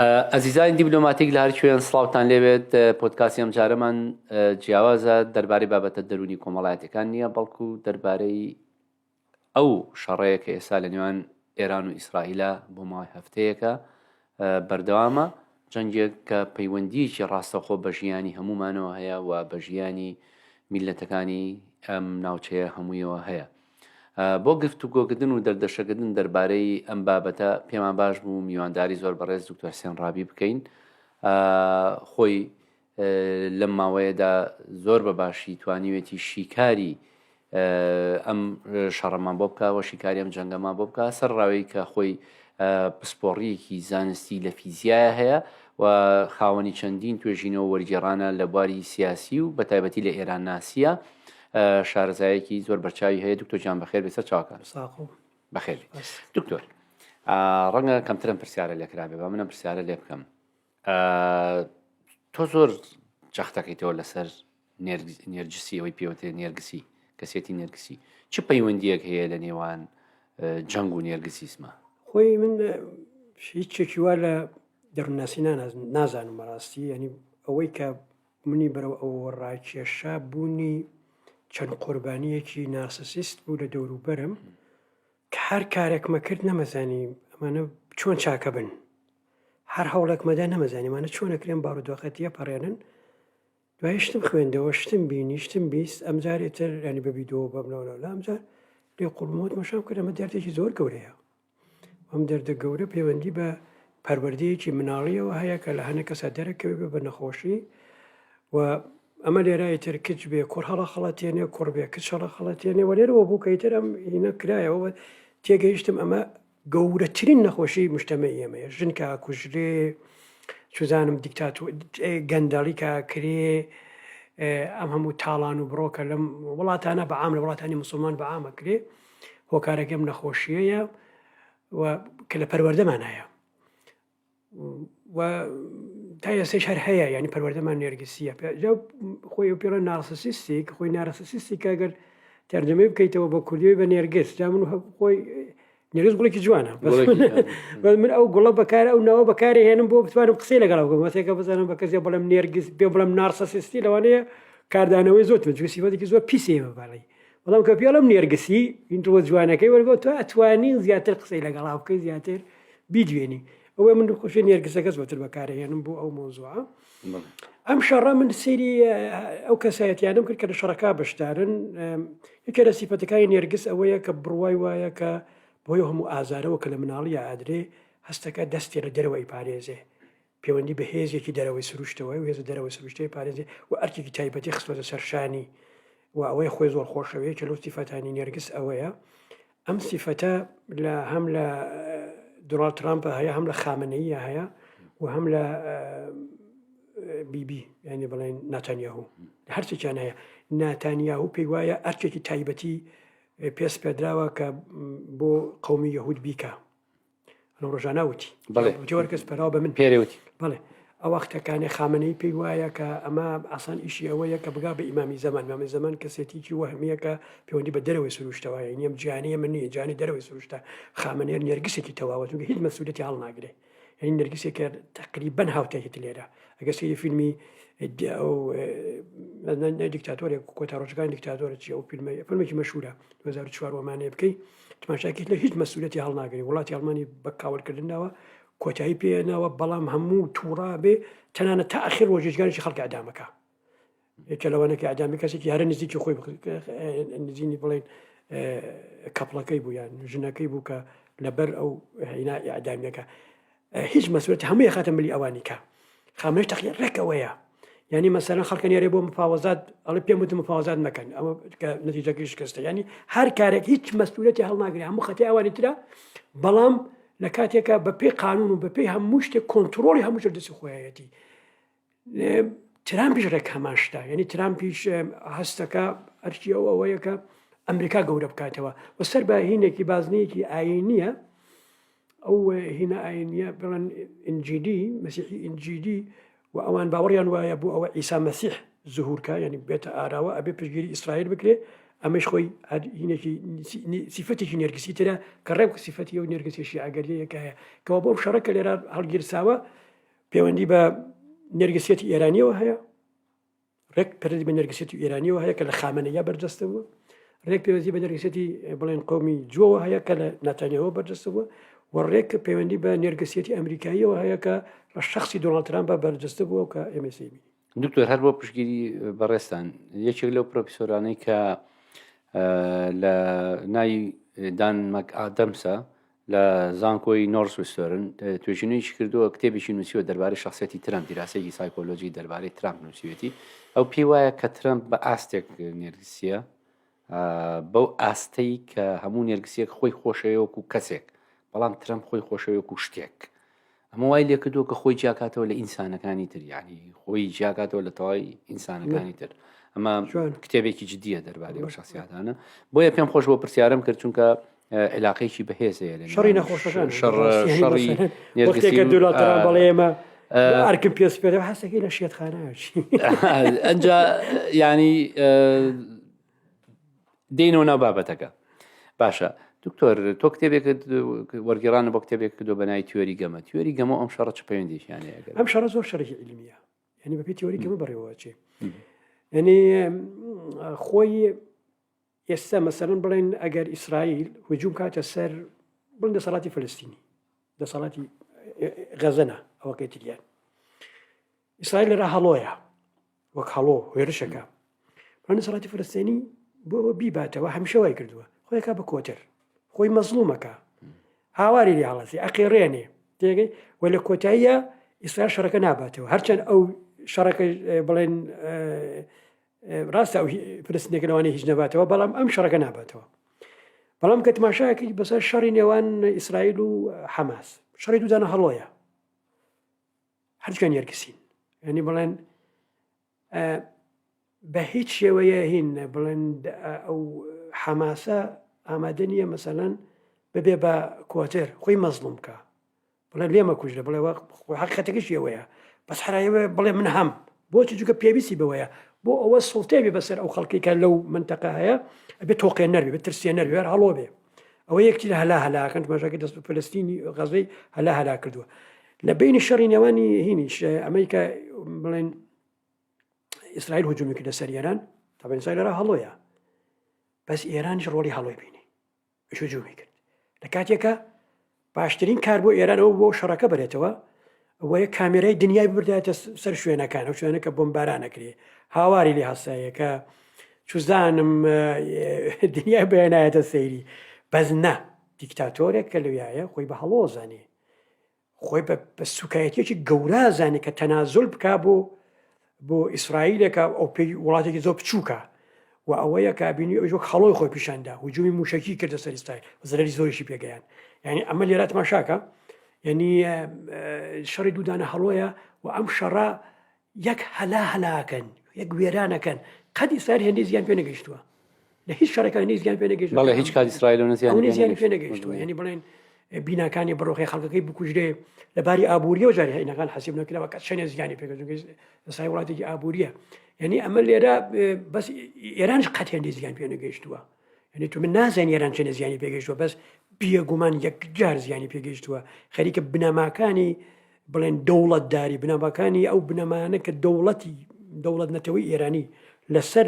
ئەزیزانی دیبلۆماتیک لە هەر کوێن سڵاوتان لێبێت پۆدکاستی ئەم جارەمان جیاوازە دەربارەی بابەتە دەروونی کۆمەڵایەتەکان نییە بەڵکو دەربارەی ئەو شەڕەیە کە ئێستا لە نێوان ئێران و ئیسرائیلە بۆ ماوەی هەفتەیەکە بەردەوامە جەنگێک کە پەیوەندیەکی ڕاستەوخۆ بە ژیانی هەمومانەوە هەیە و بە ژیانی میلەتەکانی ئەم ناوچەیە هەموویەوە هەیە. بۆ گفتوگۆکردن و دەردەشەکردن دەربارەی ئەم بابەتە پێمان باش بوو میوانداری زۆر بەڕێز دکتۆر حسێن ڕابی بکەین خۆی لەم ماوەیەدا زۆر بە باشی توانیوێتی شیکاری ئەم شەڕەمان بۆ بکە و شیکاری ئەم جەنگەمان بۆ بکە سەر ڕاوی کە خۆی پسپۆڕیەکی زانستی لە فیزیایە هەیە و خاوەنی چەندین توێژینەوە وەرگێڕانە لە بواری سیاسی و بە تایبەتی لە ئێران ناسیە شارەزایەکی زۆر بەرچاوی هەیە دکتۆر جان بەخێر بێ سەر چاوەکان بەخێر دکتۆر ڕەنگە کەمترم پرسیارە لێکرابێ بە منم پرسیارە لێ بکەم تۆ زۆر جەختەکەیتەوە لەسەر نێرجسی ئەوەی پێوتێ نێرگسی کەسێتی نێرگسی چ پەیوەندیەک هەیە لە نێوان جەنگ و نێرگسیسمە خۆی من هیچێکی وا لە دەروونناسی نازانم بەڕاستی ینی ئەوەی کە منی بەرەو ئەوە ڕاکێشا بوونی چەند قوربانییەکی نارسسیست بوو لە دەوروبەرم کە هەر کارێکمە کرد نەمەزانی ئەمانە چۆن چاکە بن هەر هەوڵێکمەدا نەمەزانی ئەمانە چۆن ئەکرێن بارودۆخە تێپەڕێنن دوای شتم خوێندەوە شتم بینی شتم 20 ئەمجار ئیتر ینی بە بیدۆ بەمنەوە لە ئەمجار لێ قوڵمەوە مەشام کرد ئەمە دەردێکی زۆر گەورەیە ئەم دەردە گەورە پەیوەندی بە پەروەردەیەکی مناڵیەوە هەیە کە لە هەنە کەسا دەرەکەوێ بە نەخۆشی و ئەمە لێرە ئیتر کچ بێ کوڕ هەڵەخەڵەتێنێ کوڕ بێ کچ هەڵەخەڵەتێنێ وە لێرەوە بوو کە ئیتر ئەم هینە کرایەوە تێگەیشتم ئەمە گەورەترین نەخۆشی مشتەمەی ئێمەیە ژن کە ئەکوژرێ چزانم دیکتاتۆ گەندەڵی کە کرێ ئەم هەموو تاڵان و بڕۆکە لەم وڵاتانە بە عام لە وڵاتانی مسلمان بە عامە کرێ هۆکارەکەی ئەم نەخۆشیەیە و کە لە پەروەردەمان هەیە و تا ئێستاش هەر هەیە ینی پەروەردەمان نێرگسیە خۆی پێڵە نارسسیستێک خۆی نارسسیستی کە گەر تەرجمەی بکەیتەوە بە کوردی بە نێرگس جا من خۆی نێرگس گوڵێکی جوانە بەس من ئەو گوڵە بەکار ئەو ناوە بەکاری هێنم بۆ بتوانم قسەی لەگەڵ بکەم وەسێکە بزانم بە کەسێ بڵێم نێرگس پێ بڵێم نارسسیستی لەوانەیە کاردانەوەی زۆر تون چونکە سیفەتێکی زۆر پیسێ بەڵی بەڵام کە پێڵم نێرگسی ئینترۆ جوانەکەی وەرگۆ تۆ ئەتوانی زیاتر قسەی لەگەڵا بکەی زیاتر بیدوێنی ئەوەی من خۆشی نێرگسەکە زۆتر بەکارهێنم بۆ ئەو مۆزوعە ئەم شەڕە من سەیری ئەو کەسایەتیانم کرد کە لە شەڕەکە بەشدارن یەکێ لە سیفەتەکانی نێرگس ئەوەیە کە بڕوای وایە کە بۆی هەموو ئازارەوە کە لە مناڵیە ئادرێ هەستەکە دەستێ لە دەرەوەی پارێزێ پەیوەندی بە هێزێکی دەرەوەی سروشتەوە و هێزە دەرەوەی سروشتەی پارێزێ و ئەرکێکی تایبەتی خستوەتە سەر شانی و ئەوەی خۆی زۆر خۆشەوەیە کە لەو سیفەتانی نێرگس ئەوەیە ئەم سیفەتە لە هەم لە دۆناڵد ترامپ هەیە هەم لە خامنەییە هەیە و هەم لە بیبی یعنی بڵێن ناتانیاهو هەرچێکیان هەیە ناتانیاهو پێی وایە ئەرکێکی تایبەتی پێس پێدراوە کە بۆ قومی یەهود بیکە ئەو ڕۆژانە وتی بەڵێ وتی وەرکەس پەراوە بە من پێرێ وتی بەڵێ ئەو وەختەکانێ خامنەی پێی وایە کە ئەمە ئاسان ئیشی ئەوەیە کە بگا بە ئیمامی زەمان ئیمامی زەمان کەسێتیکی وەهمیە کە پەیوەندی بە دەرەوەی سروشتەوە هەیە نیەم جیهانی ئێمە نییە جیهانی دەرەوەی سروشتە خامنەی نێرگسێکی تەواوە چونکە هیچ مەسئولیەتی هەڵناگرێ یعنی نێرگسێکە تقریبا هاوتای هیتلێرە ئەگەر سەیری فیلمی ئەو دیکتاتۆرێک کۆتا ڕۆژەکانی دیکتاتۆرە چی ئەو فیلمە فیلمێکی مەشهورە 2004 وەمانەیە بکەی تماشاکەیت لە هیچ مەسئولیەتی هەڵناگری وڵاتی ئەڵمانی بە کاولکردن ناوە کۆتایی پێ ناوە بەڵام هەموو تووڕا بێ تەنانەت تا ئەخیر ڕۆژێژگانێکی خەڵک ئەدامەکە یەکە لەوانە کە ئەدامی کەسێکی هەرە نزیکی خۆی نزینی بڵێن کەپڵەکەی بوو یان ژنەکەی بوو کە لەبەر ئەو هینا ئەدامیەکە هیچ مەسوولەتی هەمووی خاتە ملی ئەوانی کە خامنەیش تەقی ڕێک ئەوەیە یعنی مەسەلەن خەڵکە نێرێ بۆ مفاوەزات ئەڵێ پێم وتم مفاوەزات مەکەن ئەمە کە نەتیجەکەی شکستە یعنی هەر کارێک هیچ مەسئولیەتی هەڵناگرێ هەموو خەتی ئەوانی ترە بەڵام لە کاتێکە بە پێی قانون و بە پێی هەموو شتێک کۆنتترۆلی هەموو شتێک دەستی خۆیەتی ترامپیش ڕێک هەمان شتە یعنی ترامپیش هەستەکە ئەرکی ئەو ئەوەیە کە ئەمریکا گەورە بکاتەوە و سەر بە هینێکی بازنەیەکی ئاینیە ئەو هینە ئاینیە بڵێن ئینجیلی مەسیحی ئینجیلی و ئەوان باوەڕیان وایە بۆ ئەوە ئیسا مەسیح زهورکە ینی بێتە ئاراوە ئەبێ پشگیری ئیسرائیل بکرێ ئەمەش خۆی هینێکی سیفەتێکی نێرگسی ترە کە ڕێک سیفەتی ئەو نێرگسی شیعەگەریەکە هەیە کەەوە بۆ شەڕە کە لێرە هەڵگیرساوە. پەیوەندی بە نێرگسیەتی ئێرانیەوە هەیە ڕێک پەیوەندی بە نەرگسیەتی ئێرانیەوە هەیە کە لە خامنەیە بەرجەستە بووە، ڕێک پەیوەندی بە نەرگسیەتی بڵێن قومی جووەوە هەیە کە لە ناتانیاهۆ بەرجەستە بووە و ڕێک پەیوەندی بە نێرگسیەتی ئەمریکاییەوە هەیە کە لە شخصی دۆناڵد ترامپ بەرجەستە بووە کە ئێمە سەیری دکتۆر هەر بۆ پشتگیری بەڕێزتان یەکێک لەو پرۆفیسۆرانەی کە لە ناوی دان مەک ئادەمسە لە زانکۆی نۆرس وستۆرن توێژینەوەیەکی کردووە، کتێبێکی نووسیوە دەربارەی شەخسیەتی ترەمپ، دیراسەیەکی سایکۆلۆجی دەربارەی ترامپ نووسیوێتی. ئەو پێی وایە کە ترەمپ بە ئاستێک نێرگسیە، بەو ئاستەی کە هەموو نێرگسیەک خۆی خۆشەوێ وەکو کەسێک، بەڵام ترەمپ خۆی خۆشەوێ وەکو شتێک. ئەمە وای لێکردووە کە خۆی جیاکاتەوە لە ئینسانەکانی تر، یعنی خۆی جیاکاتەوە لە تەواوی ئینسانەکانی تر. ئەمە کتێبێکی جدیە دەربارەی ئەو شخصیاتانە. بۆیە پێم خۆش بۆ پرسیارم کرد چونکە عیلاقەیەکی بەهێز هەیە لە شەڕی نەخۆشەکان شەڕ شەڕی نێرگسی دۆناڵد ترامپ بەڵێ ئێمە ئەرکم پێ سپێرە حەسەکەی لە شێتخانە ئەنجا ینی دێنەوە ناو بابەتەکە باشە دکتۆر تۆ کتێبێکت وەرگێڕانە بۆ کتێبێک کردو بە ناوی تیۆری گەمە تیۆری گەمە ئەم شەڕە چ پەیوەندیشیان هەیە ئەم شەڕە زۆر شەڕێکی عیلمیە یعنی بەپێی تیۆری گەمە بەڕێوەچێ یعنی خۆی ئێستا مەسەلەن بڵێن ئەگەر ئیسرائیل هجوم کاتە سەر بڵێن دەسەڵاتی فلستینی دەسەڵاتی غەزەنە ئەوەکەی تریان ئیسرائیل لەرا هەڵۆیە وەک هەڵۆ هێرشەکە بڵێن دەسەڵاتی فلستینی بۆ ئەوە بیباتەوە هەمیشە وای کردووە خۆیەکە بە کۆتر خۆی مەزڵومەکە هاواری لێ هەڵەسی ئەقێڕێنێ تێگەی و لە کۆتاییە ئیسرائیل شەڕەکە ناباتەوە هەرچەند ئەو شەڕەکە بڵێن ڕاستە ئەو فلستینەکە لەوانەیە هیچ نەباتەوە بەڵام ئەم شەڕەکە ناباتەوە بەڵام کە تماشاکەی بەسەر شەڕی نێوان ئیسرائیل و حەماس شەڕی دوودانە هەڵۆیە هەرچکە نێرگسین ینی بڵێن بە هیچ شێوەیە هین بڵێن ئەو حەماسە ئامادە نییە مەسەلەن ببێ بە کۆتر خۆی مەزڵوم بکە بڵێ لێمە کوژرە بڵێ وە حقیقەتەکەشی ئەوەیە بەس حرایەوە بڵێ من هەم بۆچی چونکە پێویستی بەوەیە بۆ ئەوە سڵتێ بێ بەسەر ئەو خەڵکی کە لەو منتەقە هەیە ئەبێ تۆقێنەر بێ ترسێنەر بێ هەڵۆ بێ ئەوە یەکتی لە هەلا هەلاکەن تماشاکە دەست فلستینی غەزەی هەلا هەلا کردووە لە بینی شەڕی نێوانی هینیش ئەمریکا بڵێن ئیسرائیل هجومی کردە سەر ئێران تابەن ئیسرائیل را هەڵۆیە بەس ئێرانیش ڕۆڵی هەڵۆی بینی هجومی کرد لە کاتێکە باشترین کار بۆ ئێران ئەوە بۆ شەڕەکە بەرێتەوە ئەوەیە کامێرای دنیای بردایەتە سەر شوێنەکان ئەو شوێنە کە بۆمبارانەکرێ هاواری لێ هەسایە کە چزانم دنیای بەیانایەتە سەیری بەس نا دیکتاتۆرێک کە لەویایە خۆی بە هەڵۆزانێ خۆی بە سوکایەتیەکی گەورە زانێ کە تەنازول بک بۆ بۆ ئیسرائیلێکە ئەو پێی وڵاتێکی زۆر بچووکە و ئەوەیە کە بینی ئەوش وەک خەڵۆی خۆی پیشاندا هجومی موشکی کردە سەر ئیسرائیل زەرەری زۆریشی پێگەیان یعنی ئەمە لێرە تماشاکە یعنی شەڕی دوودانە هەڵۆیە و ئەم شەڕە یەک هەلا هەلاکەن یەک وێرانەکەن قەت ئیسرائیل هێندەی زیان پێ نەگەیشتووە لە هیچ شەڕێکا هێندەی زیان پێ نەگەیشتووە بەڵێ هیچ کات ئیسرائیل و نەزیان ئەو زیانی پێ نەگەیشتووە یعنی بڵێن بیناکانی بڕۆخی خەڵکەکەی بکوژرێ لە باری ئابووریەوە جاری هەینەکان حەسیب نەکراوە کە چەندێ زیانی پێگەشت ئیسرائیل وڵاتێکی ئابووریە یعنی ئەمە لێرە بەس ئێرانش قەت هێندەی زیان پێ نەگەیشتووە یعنی تو من نازانین ئێران چەندێ زیانی پێگەیشتووە بەس بێگومان یەکجار زیانی پێگەیشتووە خەریکە بنەماکانی بڵێن دەوڵەتداری، بنەماکانی ئەو بنەمایانە کە دەوڵەتی دەوڵەت نەتەوەی ئێرانی لەسەر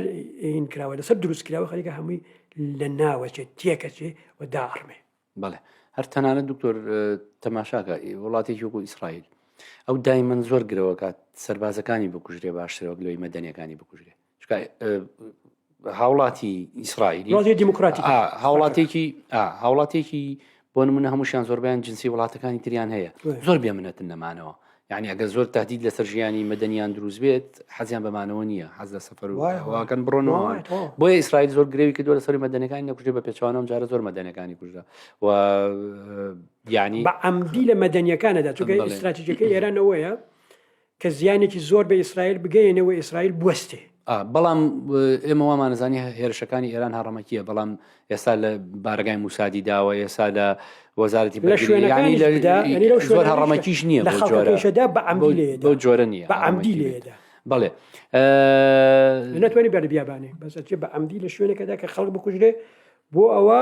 هین کراوە لەسەر دروست کراوە خەریکە هەمووی لە ناوەچێت تێکەچێ و داڕمێ. بەڵێ هەر تەنانەت دکتۆر تەماشاکە وڵاتێکی وەکو ئیسرائیل ئەو دایمەن زۆر گرەوەکات سەربازەکانی بکوژرێ باشترە وەک لەوەی مەدەنیەکانی بکوژرێ چونکە هاوڵاتی ئیسرائیلی وڵاتی دیموکراتی هاوڵاتێکی هاوڵاتێکی بۆ نمونە هەمووشیان زۆربیان جنسی وڵاتەکانی تریان هەیە زۆر بێمنەتن نەمانەوە یعنی ئەگەر زۆر تهدید لەسەر ژیانی مەدەنیان دروست بێت حەزیان بەمانەوە نییە حەز لە سەفەر و واکەن بڕۆنەوە بۆیە ئیسرائیل زۆر گرەوی کردووە لەسەری مەدەنەکانی نەکوژێ بە پێچوانەوە جارە زۆر مەدەنەکانی کوژرا و یعنی بە عەمدی لە مەدەنیەکانەدا چونکە ئیستراتیژەکەی ئێرانەوەیە کە زیانێکی زۆر بە ئیسرائیل بگەیەنێ و ئیسرائیل بوەستێ. بەڵام ئێمە وامانەزانی هێرشەکانی ئێران هەڕەمەکییە، بەڵام ئێستا لە بارەگای موسادی داوە، ئێستا لە وەزارەتی لە شوێنەکانیش بدا، یانی لەو زۆر شوێنانەش هەڕەمەکیش نییە لە بەو جۆرە، خەڵکەکەیشەدا بە عەمدی لێیەدا، بەو جۆرە نییە بە عەمدی هەڕەمەکی بێت. لێیەدا. بەڵێ. نەتوانی بەر بیابانێ، بەس ئەچێ بە عەمدی لە شوێنێکەدا کە خەڵک بکوژرێ بۆ ئەوە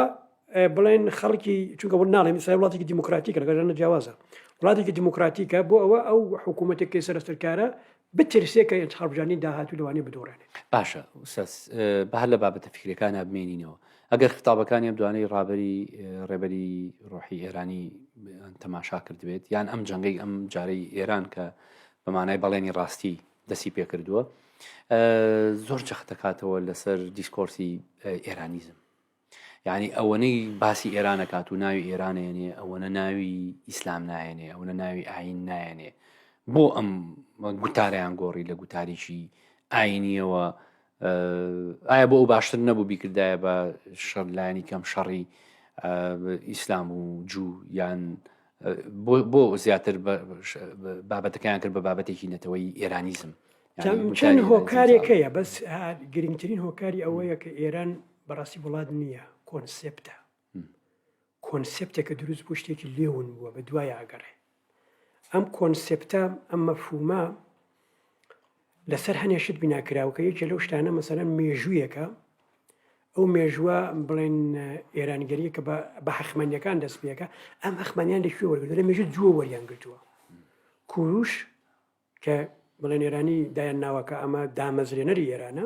بڵێن خەڵکی چونکە وڵ ناڵێم ئیسرائیل وڵاتێکی دیموکراتیکە لەگەڵ ژنە جیاوازە. وڵاتێکی دیموکراتیکە بۆ ئەوە ئەو حکوومەتێک کە سەر سەرکارە بترسێ کە هەڵبژاردنی داهاتوو لەوانەیە بدۆڕێنێت. باشە ئوستاز با هەر لە بابەتە فیکریەکانا بمێنینەوە ئەگەر خیتابەکانی ئەم دوانەی ڕابەری ڕێبەری ڕۆحی ئێرانی تەماشا کردبێت یان ئەم جەنگەی ئەم جارەی ئێران کە بە مانای بەڵێنی ڕاستی دەستی پێکردووە زۆر جەخت دەکاتەوە لەسەر discourse ی ئێرانیزم یعنی ئەوەنەی باسی ئێران ئەکات و ناوی ئێران ئەیەنێ ئەوەنە ناوی ئیسلام نایەنێ ئەوەنە ناوی ئاین نایەنێ بۆ ئەم گوتاریان گۆڕی لە گوتاریی ئاینیەوە ئایا بۆ ئەو باشتر نەبوو بیکردایە بە شەڕ لایەنی کەم شەڕی ئیسلام و جوو یان بۆ زیاتر بابەتەکەیان کرد بە بابەتێکی نەتەوەی ئێرانیزم چەند هۆکارێک هەیە بەس گرنگترین هۆکاری ئەوەیە کە ئێران بەڕاستی وڵات نییە کۆنسێپتە کۆنسێپتێکە دروست بوو شتێکی لێون بووە بە دوای ئاگەڕێ ئەم کۆنسێپتە ئەم مەفهومە لەسەر هەنێ شت بیناکراوە کە یەکێ لەو شتانە مەسەلەن مێژوویەکە ئەو مێژووە بڵێن ئێرانگەریە کە بە هەخمەنیەکان دەست پێەکە ئەم هەخمەنیان لە کوێ وەرگرتووە لە مێژوو جووە وەریان گرتووە کوروش کە بڵێن ئێرانی دایان ناوە کە ئەمە دامەزرێنەری ئێرانە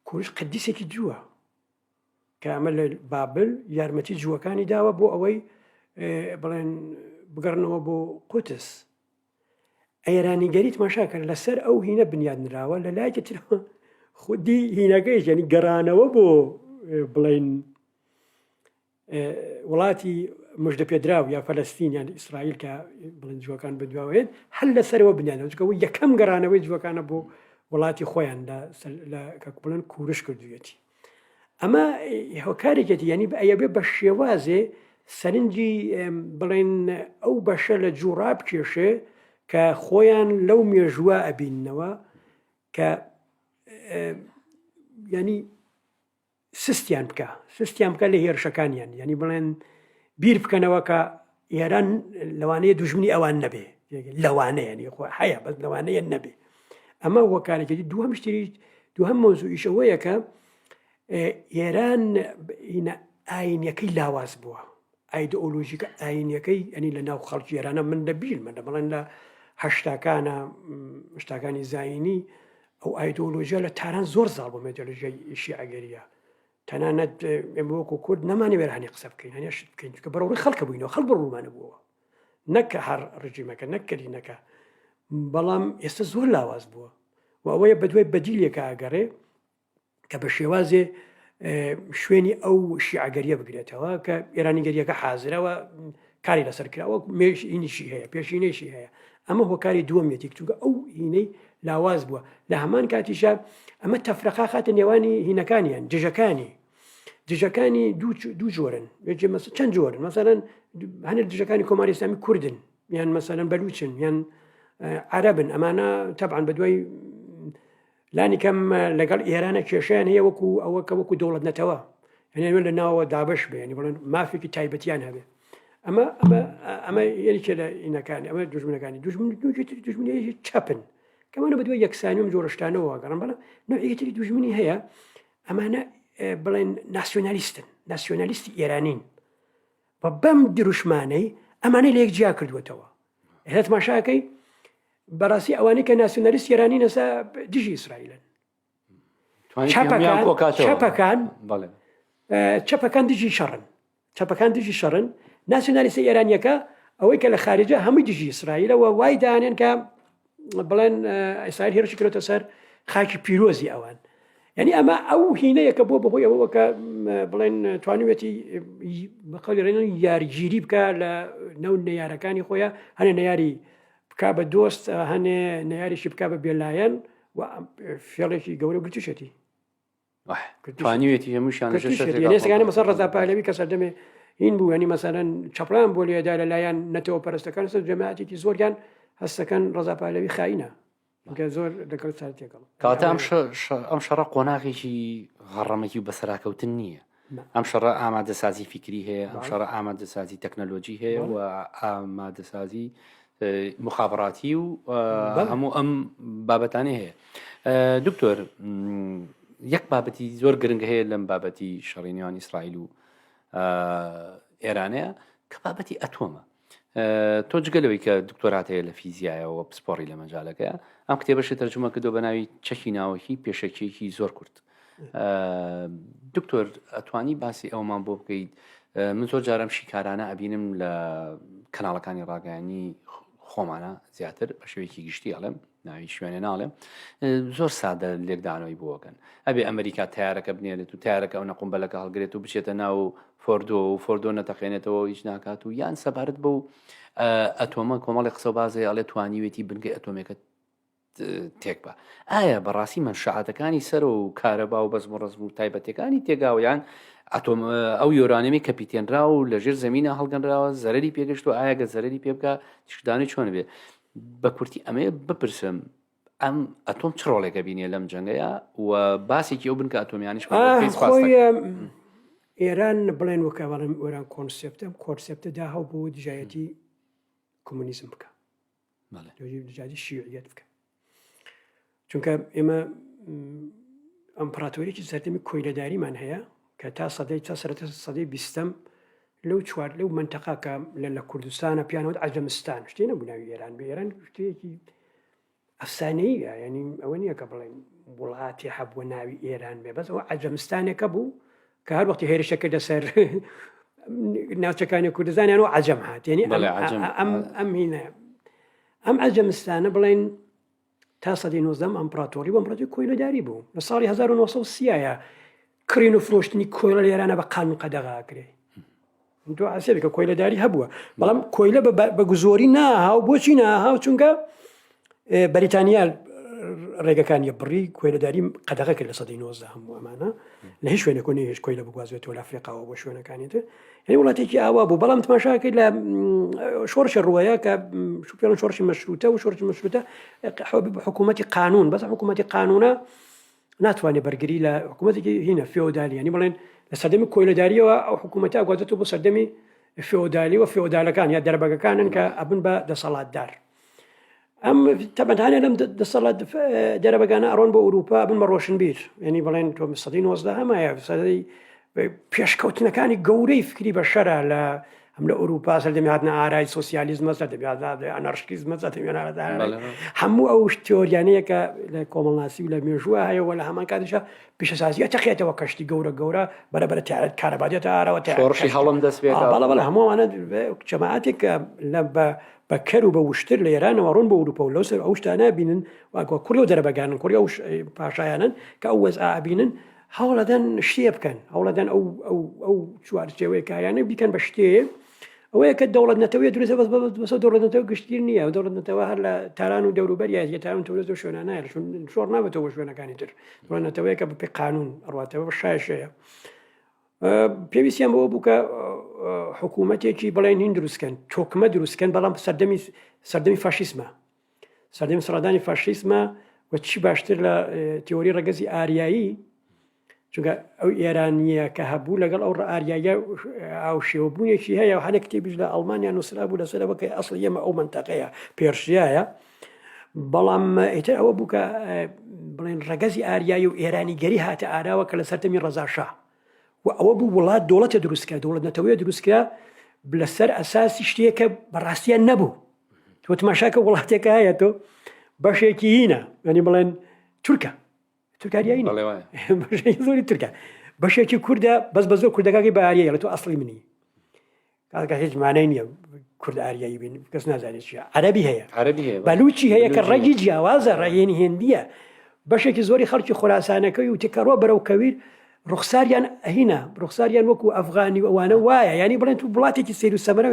کوروش قەدیسێکی جووە کە ئەمە لە بابل یارمەتی جووەکانی داوە بۆ ئەوەی بڵێن بگەڕنەوە بۆ قوتس ئێرانیگەری تماشا کرد لەسەر ئەو هینە بنیاد نراوە لە لایەکی ترەوە خودی هینەکەیش یعنی گەڕانەوە بۆ بڵین وڵاتی مژدە پێدراو یا فەلەستین یان ئیسرائیل کە بڵێن جووەکان بەدواوەیەن هەر لەسەرەوە بنیادەوە چونکە ئەوە یەکەم گەڕانەوەی جووەکانە بۆ وڵاتی خۆیان لە کە بڵێن کورش کردوویەتی ئەمە هۆکارێکێتی یعنی ئەیەبێ بە شێوازێ سەرنجی بڵێن ئەو بەشە لە جوو ڕابکێشێ کە خۆیان لەو مێژووە ئەبیننەوە کە ینی سستیان بکە سستیان بکە لە هێرشەکانیان یعنی بڵێن بیر بکەنەوە کە ئێران لەوانەیە دوژمنی ئەوان نەبێ لەوانەیە نی خۆ هەیە بەس لەوانەیە نەبێ ئەمە وەکارێکی دووەم شتری دووهەم مەوزوعیش ئەوەیە کە ئێران ئاینەکەی لاواز بووە ئایدۆلۆژیکە ئاینەکەی ئەنی لە ناو خەڵکی ئێرانە من لە بیرمە لە بڵێن لە هەشتاکانە شتاکانی زایینی ئەو ئایدۆلۆژیا لە تاران زۆر زاڵ بۆ مێدۆلۆژیای شیعەگەریە تەنانەت ئێمە وەکو کورد نەمانەوێرا هەنێ قسە بکەین هەنێ شت بکەین چونکە بەرەوڕووی خەڵکە بووینەوە خەڵک بەڕوومانە بووەوە نەک هەر ڕژیمەکە نەک کەرینەکە بەڵام ئێستا زۆر لاواز بووە و ئەوەیە بەدوای بەدیلێکە ئەگەڕێ کە بە شێوازێ شوێنی ئەو شیعگەریە بگرێتەوە کە ئێرانیگەریەکە حازرەوە کاری لەسەر کراوە مێژینیشی هەیە پێشینەیشی هەیە ئەمە هۆکاری دووەمیەتی چونکە ئەو هینەی لاواز بووە لە هەمان کاتیشا ئەمە تەفرەقا خاتە نێوانی هینەکانیان دژەکانی دژەکانی دوو جۆرن چەند جۆرن مەسەرەن هەنێک دژەکانی کۆماری ئیسلامی کوردن یان مەسەرەن بەلوچن یان عەرەبن ئەمانە تەبان بە دوای لانی کەم لەگەڵ ئێرانە کێشیان هەیە وەکو ئەوە کە وەکو دەوڵەت نەتەوە یعنی لە ناوە دابش بێ یعنی بڵێن مافێکی تایبەتیان هەبێ ئەمە ئەمە ئەمە یەکێ لە ئینەکانی ئەمە دوژمنەکانی دوژمن نوێکی تری دوژمنی چەپن کەمانە بەدوای یەکسانی و جۆرە شتانەوە گەڕن بەڵام نوعێکی تری دوژمنی هەیە ئەمانە بڵێن ناسیۆنالیستن ناسیۆنالیستی ئێرانین و بەم دروشمانەی ئەمانەی لە یەک جیا کردووەتەوە ئێستا تماشاکەی بەڕاستی ئەوانەی کە ناسیۆنالیست ئێرانی نەسا دژی ئیسرائیلن چەپەکان چەپەکان دژی شەڕن چەپەکان دژی شەڕن ناسیۆنالیستە ئێرانیەکە ئەوەی کە لە خارجە هەمووی دژی ئیسرائیلەوە وای دانێن کە بڵێن ئیسرائیل هێرشی کرێتە سەر خاکی پیرۆزی ئەوان یعنی ئەمە ئەو هینەیە کە بۆ بەهۆی ئەوەوە کە بڵێن توانیوێتی بەقەولی ڕێنن یارگیری بکە لە نەو نەیارەکانی خۆیان هەنێ نەیاری بک بە دۆست هەنێ نەیاریشی بک بە بێلایەن و فێڵێکی گەورە گرتوشێتی توانیوێتی هەمووشیان نێسەکانی مەسەر ڕەزا پەهلەوی کە سەردەمێ هین بوو ینی مەسەرەن چەپڵان بۆ لێدا لەلایەن نەتەوە پەرستەکان سەر جەماعەتێکی زۆریان هەستەکەن ڕەزا پەهلەوی خاینە کە زۆر لەگەڵ سار تێکەڵ کەواتە ئەم ئەم شەڕە قۆناغێکی غەڕەمەکی و بەسەراکەوتن نییە ئەم شەڕە ئامادەسازی فیکری هەیە ئەم شەڕە ئامادەسازی تەکنەلۆجی هەیە و ئامادەسازی مخابراتی و هەموو ئەم بابەتانەی هەیە دکتۆر یەک بابەتی زۆر گرنگ هەیە لەم بابەتی شەڕی نێوان ئیسرائیل و ئێرانەیە کە بابەتی ئەتۆمە. تۆ جگە لەوەی کە دکتۆرات هەیە لە فیزیایەوە پسپۆڕی لە مەجالەکەیە ئەم کتێبەشی تەرجومە کردو بە ناوی چەکی ناوەکی پێشەکیەکی زۆر کورت دکتۆر ئەتوانی باسی ئەومان بۆ بکەیت من زۆر جارم شیکارانە ئەبینم لە کەناڵەکانی ڕاگەیانی خۆمانە زیاتر بە شێوەیەکی گشتی ئەڵێم ناوی شوێنێ ناڵێم زۆر سادە لێکدانەوەی بۆکەن ئەبێ ئەمریکا تارەکە بنێرێت و تارەکە ئەو نەقومبەلەکە هەڵگرێت و بچێتە ناو فۆردۆ و فۆردۆ نەتەقێنێتەوە هیچ ناکات و یان سەبارەت بەو ئەتۆمە کۆمەڵی قسە و بازێ ئەڵێ توانیوێتی بنکەی ئەتۆمێکە تێک بە ئایا بەڕاستی مەنشعاتەکانی سەر و کارەبا و بەزم و ڕزم و تایبەتەکانی تێگاوە یان ئەتۆم ئەو یۆرانیەمی کە پیتێنرا و لەژێر زەمینە هەڵگەنراوە زەرری پێگەشت و ئایا گە زەرری پێ بکە تیشکدانی چۆن بێ بە کورتی ئەمەیە بپرسم ئەم ئەتۆم چ ڕۆڵێکە بینێ لەم جەنگەیە و باسێکی ئەو بنکە ئەتۆمیانیش ئێران بڵێن وەکە بەڵێم ئێران کۆنسپتە کۆنسپتەدا هەو بۆ دژایەتی کۆمۆنیزم بکە دژایەتی شیعیەت بکە چونکە ئێمە ئەمپراتۆریی سەردەمی کۆیلەداریمان هەیە کە تا سەدەی تا سەرەتا سەدەی بیستەم لەو چوار لەو منتەقا کە لە لە کوردستانە پیانەوە عەجەمستان شتێ نەبوو ناوی ئێران بێ ئێران شتێکی ئەفسانەیە ینی ئەوە نییە کە بڵێن وڵاتی هەبووە ناوی ئێران بێ بەس ئەوە عەجەمستانێکە بوو کە هەر وەختی هێرشە کردە سەر ناوچەکانی کوردستانیان و عەجەم هات یعنی ئەم ئەم هینە ئەم عەجەمستانە بڵێن تا سەدەی نۆزدەم ئەمپراتۆری و ئەمپراتۆری کۆیلەداری بوو لە ساڵی 1930 کڕین و فرۆشتنی کۆیلە لە ئێرانە بە قانون قەدەغا کرێ تۆ عسێ کە کۆیلەداری هەبووە بەڵام کۆیلە بە گزۆری ناهاو بۆچی ناهاو چونکە بەریتانیا ڕێگەکانی بڕی کۆیلەداری قەدەغە کرد لە سەدەی 19 هەموو ئەمانە لە هیچ شوێنێک و نەیهێشت کۆیلە بگوازێتەوە لە ئەفریقاوە بۆ شوێنەکانی تر یعنی وڵاتێکی ئاوا بوو بەڵام تماشا کرد لە شۆڕشی ڕوەیە کە شوپێڵن شۆڕشی مەشروتە و شۆڕشی مەشروتە حکوومەتی قانون بەس حکوومەتی قانونە ناتوانێت بەرگری لە حکوومەتێکی هینە فێۆدالی ینی بڵێن لە سەردەمی کۆیلەداریەوە ئەو حکوومەتە گوازێتەوە بۆ سەردەمی فێۆدالی و فێۆدالەکان یا دەربەگەکانن کە ئەبن بە دەسەڵاتدار ئەم تەبەتانە لەم دەسەڵات دەرەبەگانە ئەڕۆن بۆ ئەوروپا بن بە ڕۆشنبیر ینی بڵێن تۆ سەدەی 19 هەمایە سەدەی پێشکەوتنەکانی گەورەی فکری بەشەرە لە هەم لە ئەوروپا سەردەمی هاتنە ئارای سوسیالیزمە سەردەمی ئەنارشیزمە سەردەمی هەموو ئەو تیۆریانەیە کە لە کۆمەڵناسی و لە مێژووە هەیە و لە هەمان کاتیشە پیشەسازیە تەقێتەوە کەشتی گەورە گەورە بەرە بەرە تیارەت کارەبا دێتە ئاراوە شۆڕشی هەڵم دەست پێ بەڵێ بەڵێ هەموو ئەوانە جەماعەتێک کە لە بە بە کەر و بە وشتر لە ئێرانەوە ڕۆن بۆ ئەوروپا و لەو سەر ئەو شتانە بینن واگوە کوڕی و دەرەبەگانن کوڕی ئەو پاشایانن کە ئەو وەزعە ئەبینن هەوڵەدەن شتێ بکەن هەوڵەدەن ئەو ئەو ئەو چوارچێوەیە کایانە بیکەن بە شتێ ئەوەیە کە دەوڵەت نەتەوەیە دروستە بەس بەس دەوڵەت نەتەوە گشتگیر نییە دەوڵەت نەتەوە هەر لە تاران و دەوروبەر یە تاران تورز و شوێنانە شۆڕ نابێتەوە شوێنەکانی تر دەوڵەت نەتەوەیە کە بەپێی قانون ئەڕاتەوە بە شایشەیە پێویستیان بەوە بوو کە حکوومەتێکی بڵێن هین دروستکەن تۆکمە دروستکەن بەڵام سەردەمی سەردەمی فاشیسمە سەردەمی سەرهەڵدانی فاشیسمە و چی باشتر لە تیۆری ڕەگەزی ئاریایی چونکە ئەو ئێرانیە کە هەبوو لەگەڵ ئەو ئاریایە ئاوشێوەبوونێکی هەیە و هەنێک کتێبیش لە ئەڵمانیا نووسرا بوو لەسەرەوە کە ئەسڵ ئێمە ئەو منتەقەیە پێرشیایە بەڵام ئیتر ئەوە بوو کە بڵێن ڕەگەزی ئاریایی و ئێرانی گەری هاتە ئاراوە کە لە سەردەمی ڕەزاشا و ئەوە بوو وڵات دەوڵەتە دروستکە دەوڵەت نەتەوەیە دروستکرا لەسەر ئەساسی شتێکە بەڕاستیان نەبوو تۆ تماشاکە وڵاتێکە هەیە تۆ بەشێکی هینە ینی بڵێن تورکە تورکاریایی زۆری تورکە بەشێکی کوردە بەس بە زۆر کوردەکەی بە ئاریە تۆ ئەسڵی منی کاکە هیچ مانای نییە کورد ئاریایی بین کەس نازانێت چیە عەربی هەیە عەربی هەیە بەلوچی هەیە کە ڕەگی جیاوازە ڕەیێنی هێندیە بەشێکی زۆری خەڵکی خۆراسانەکەی و تکەڕۆ بەرەو کەویر ڕوخساریان ئەهینە ڕوخساریان وەکو ئەفغانی و ئەوانە وایە ینی بڵێن تو وڵاتێکی سیر و سەمەرە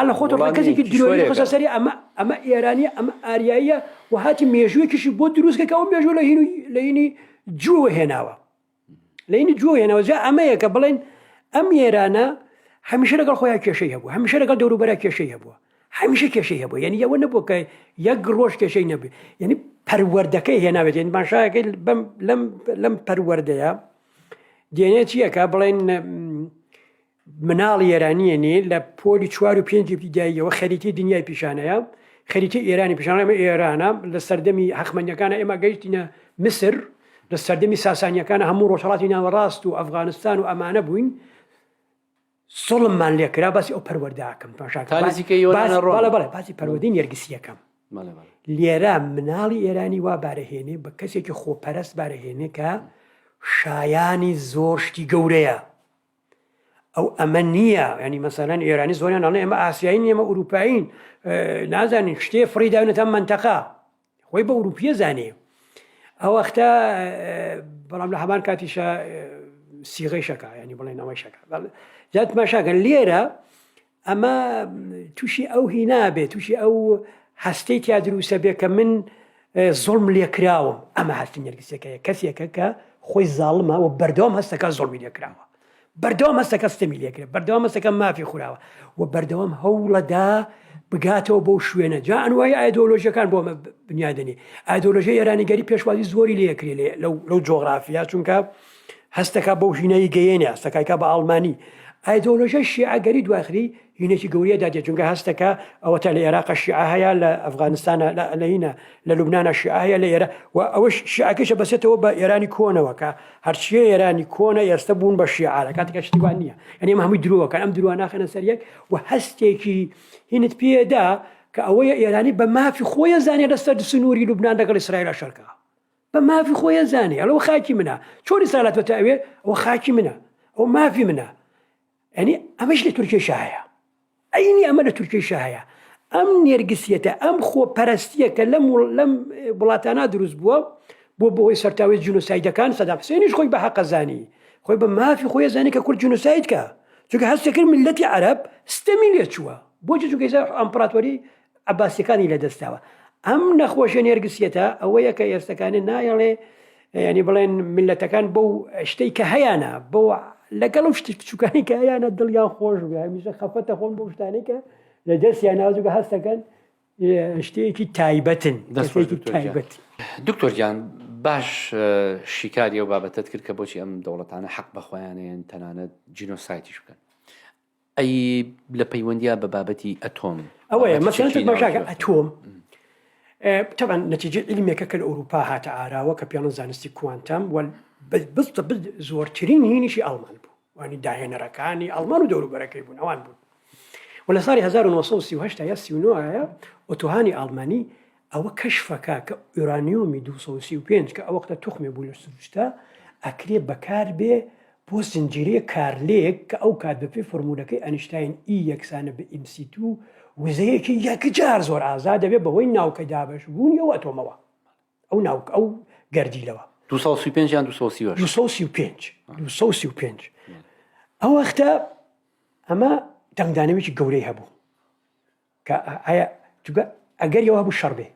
لە خۆت ڕکەزێکی درۆی خستە سەری ئەمە ئەمە ئێرانی ئەمە ئاریاییە و هاتی مێژوویەکیشی بۆ دروستکە کە ئەو مێژوو لە هین و لە هینی جووە هێناوە لە هینی جووە هێناوە جا ئەمەیە کە بڵێن ئەم ئێرانە هەمیشە لەگەڵ خۆیان کێشەی هەبوو هەمیشە لەگەڵ دەوروبەرە کێشەی هەبووە هەمیشە کێشەی هەبوو یعنی ئەوە نەبوو کە یەک ڕۆژ کێشەی نەبێ یعنی پەروەردەکەی هێناوێت یعنی ماشاکەی بەم لەم لەم پەروەردەیە دێنێ چیەکە بڵێن مناڵی ئێرانیە نی لە پۆلی چوار و پێنجی ابتداییەوە خەریتی دنیای پیشانەیە خەریتی ئێرانی پیشانە ئێمە ئێرانە لە سەردەمی هەخمەنیەکانە ئێمە گەیشتینە مسر لە سەردەمی ساسانیەکان هەموو ڕۆژهەڵاتی ناوەڕاست و ئەفغانستان و ئەمانە بووین. زوڵممان لێ کرا باسی ئەو پەروەردە ئەکەم تماشاکە تا نزیکەی یۆنان ئەڕۆن. بەڵێ بەڵێ باسی پەروەردەی نێرگسیەکەم بەڵێ بەڵێ. لێرە مناڵی ئێرانی وا بارەهێنێ بە کەسێکی خۆپەرست بارەهێنێ کە شایانی زۆر شتی گەورەیە ئەو ئەمە نییە ینی مەسەلەن ئێرانی زۆریان ئەڵێ ئێمە ئاسیایی ئێمە ئەوروپایین نازانین شتێ فڕی داونەتە مەنتەقە خۆی بە ئەوروپیە زانێ ئەوەختە بەڵام لە هەمان کاتیشە سیغەی شەکا ینی بڵێن ئەوەی شەکا جات ماشاکە لێرە ئەمە تووشی ئەو هی نابێ تووشی ئەو هەستەی تیا دروستە بێ کە من زۆڵم لێکراوم ئەمە هەستی نەرگسەکەیە کەسێکە کە خۆی زاڵمە و بەردەوام هەستەکە زۆڵمی لێکراوە بەردەوام هەستەکە ستەمی لێکرێ بەردەوام هەستەکە مافی خوراوە و بەردەوام هەوڵەدا بگاتەوە بۆ شوێنە جا ئەنوای ئایدۆلۆژیەکان بۆ بنیادنی ئایدۆلۆژی ئێرانیگەری پێشوازی زۆری لێکرێ لێ لەو جۆغرافیا چونکە هەستەکە بەو ژینەی گەیەنێ هەستەکایکە بە ئاڵمانی ئایدۆلۆژیای شیعەگەری دواخری هینێکی گەوریە دادێ چونکە هەستەکە ئەوەتا لە عێراق شیعە هەیە لە ئەفغانستانە لە لەینە لە لوبنانە شیعە هەیە لە ئێرە و ئەوەش شیعەکەشە بەسێتەوە بە ئێرانی کۆنەوە کە هەرچیە ئێرانی کۆنە ئێستا بوون بە شیعە لە کاتێکا شتی وا نییە یعنی ئەمە هەمووی درۆکەن ئەم درۆ ناخەنە سەر یەک و هەستێکی هینت پێدا کە ئەوەیە ئێرانی بە مافی خۆیە زانێ لەسەر سنووری لوبناان لەگەڵ ئیسرائیل شەرکە بە مافی خۆیە زانێ ئەڵەوە خاکی منە چۆن ئیسرائیل هاتووەتە ئەوێ ئەوە خاکی منە ئەو مافی منە یعنی ئەمەش لە تورکیشا هەیە عەینی ئەمە لە تورکیشا هەیە ئەم نێرگسیەتە ئەم خۆپەرستیە کە لەم لەم وڵاتانە دروست بووە بۆ بەهۆی سەرتاوی جینۆسایدەکان سەدام حسێنیش خۆی بە حەقە زانی خۆی بە مافی خۆی زانی کە کورد جینۆساید کە چونکە هەستەکرد میللەتی عەرەب ستەمی لێ چووە بۆچی چونکە ئێستا ئەمپراتۆری عەباسیەکانی لەدەستداوە ئەم نەخۆشیە نێرگسیەتە ئەوەیە کە ئێستەکانە نایەڵێ ینی بڵێن میلەتەکان بەو شتەی کە هەیانە بۆ لەگەڵ و شتی بچووکانی کە هەیانە دڵیان خۆش بێ هەمیشە خەفەتە خۆن بۆ شتانەی کە لە دەستیان نازوگە هەستەکەن شتێکی تایبەتن دەستێکی تایبەت دکتۆر گیان باش شیکاری ئەو بابەتت کرد کە بۆچی ئەم دەوڵەتانە حەق بەخۆیانەیەن تەنانەت جینۆسایتیش بکەن ئەی لە پەیوەندیا بە بابەتی ئەتۆم ئەوەیە مەسەلەن تەماشاکە ئەتۆم تەبعەن نەتیجەی عیلمێکە کە لە ئەوروپا هاتە ئاراوە کە پێڵن زانستی کوانتەم و بست زۆرترین هینیشی ئەڵمان بوو وانی داهێنەرەکانی ئەڵمان و دەوروبەرەکەی بوون ئەوان بوون و لە ساڵی 1938 یا 39 ئۆتۆهانی ئاڵمانی ئەوە کەشفەکە کە ئۆرانیۆمی 235 کە ئەوەختە توخمێ بوو لە سروشتا ئەکرێ بەکار بێ بۆ زنجیرەیەک کارلێک کە ئەو کات بەپێی فۆرمولەکەی ئەنیشتاین E یەکسانە بە mc two وزەیەکی یەکجار زۆر ئازاد دەبێت بەهۆی ناوکە دابەشبوونی ئەو ئەتۆمەوە ئەو ناوک ئەو گەردیلەوە. 235 یان 238؟ 235 235 ئەو وەختە ئەمە دەنگدانەوەیەکی گەورەی هەبوو کە ئایا چونکە ئەگەری ئەوە هەبوو شەڕ بێ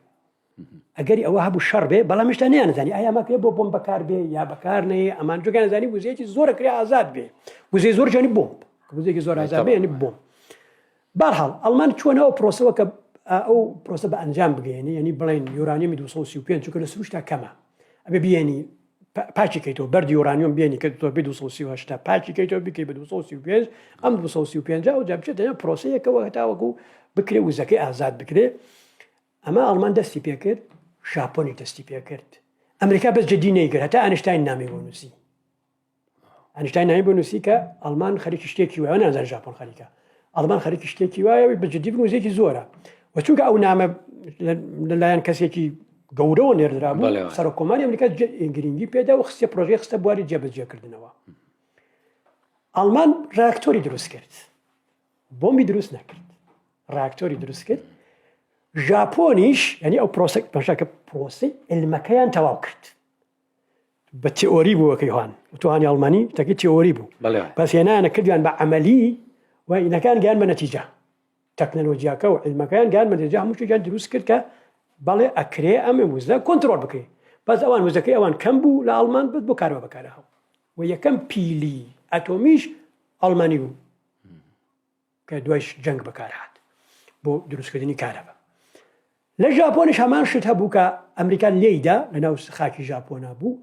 ئەگەری ئەوە هەبوو شەڕ بێ بەڵام هێشتا نیانزانی ئایا ئەمە کرێ بۆ بۆمب بەکار بێ یا بەکار نەیە ئەمان جوگیان زانی وزەیەکی زۆرە کرێ ئازاد بێ وزەی زۆر جانی بۆمب وزەیەکی زۆر ئازاد بێ یعنی بۆمب بەرحاڵ ئەڵمان چووە ناو پرۆسەوە کە ئەو پرۆسە بە ئەنجام بگەێنی یعنی بڵێن یۆرانیەمی 235 چونکە لە سروشتا کەمە ئەبێ بیێنی پاکی کەیتەوە بەردی یۆرانیۆم بێنی کە تۆ بێ 238 پاکی کەیتەوە بکەی بە 235 ئەم 235 ئەو جا بچێتە ناو پرۆسەیەکەوە هەتاوەکو بکرێ وزەکەی ئازاد بکرێ ئەمە ئەڵمان دەستی پێکرد ژاپۆنی دەستی پێکرد ئەمریکا بەس جدی نەیگرت هەتا ئەنشتاین نامی بۆ نووسی ئەنشتاین نامی بۆ نووسی کە ئەڵمان خەریکی شتێکی وایە نازان ژاپۆن خەریکە ئەڵمان خەریکی شتێکی وایە بە جدی بنووسێکی زۆرە و چونکە ئەو نامە لەلایەن کەسێکی گەورەوە نێردرا بوو سەرۆک کۆماری ئەمریکا گرنگی پێدا و خستە پرۆژەی خستە بواری جێبەجێکردنەوە ئەڵمان راکتۆری دروست کرد بۆمبی دروست نەکرد راکتۆری دروست کرد ژاپۆنیش یعنی ئەو پرۆسە پەشەکە پرۆسی علمەکەیان تەواو کرد بە تئۆری بوو وەکەی هان ئۆتۆهانی ئەڵمانی تەکی تئۆری بوو بەس هێنایانە کردیان بە عەمەلی و ئینەکان گەیان بە نەتیجە تەکنەلۆجیاکە و علمەکەیان گەیان بە نەتیجە هەموو شتێکیان دروست کرد کە بەڵێ ئەکرێ ئەم وزە کۆنترۆڵ بکرێ بەس ئەوان وزەکەی ئەوان کەم بوو لە ئەڵمان بەس بۆ کارەبا بەکارە هەبوو و یەکەم پیلی ئەتۆمیش ئەڵمانی بوو کە دوای جەنگ بەکارهات بۆ دروستکردنی کارەبا. لە ژاپۆنیش هەمان شت هەبوو کە ئەمریکا لێیدا لە ناو خاکی ژاپۆنا بوو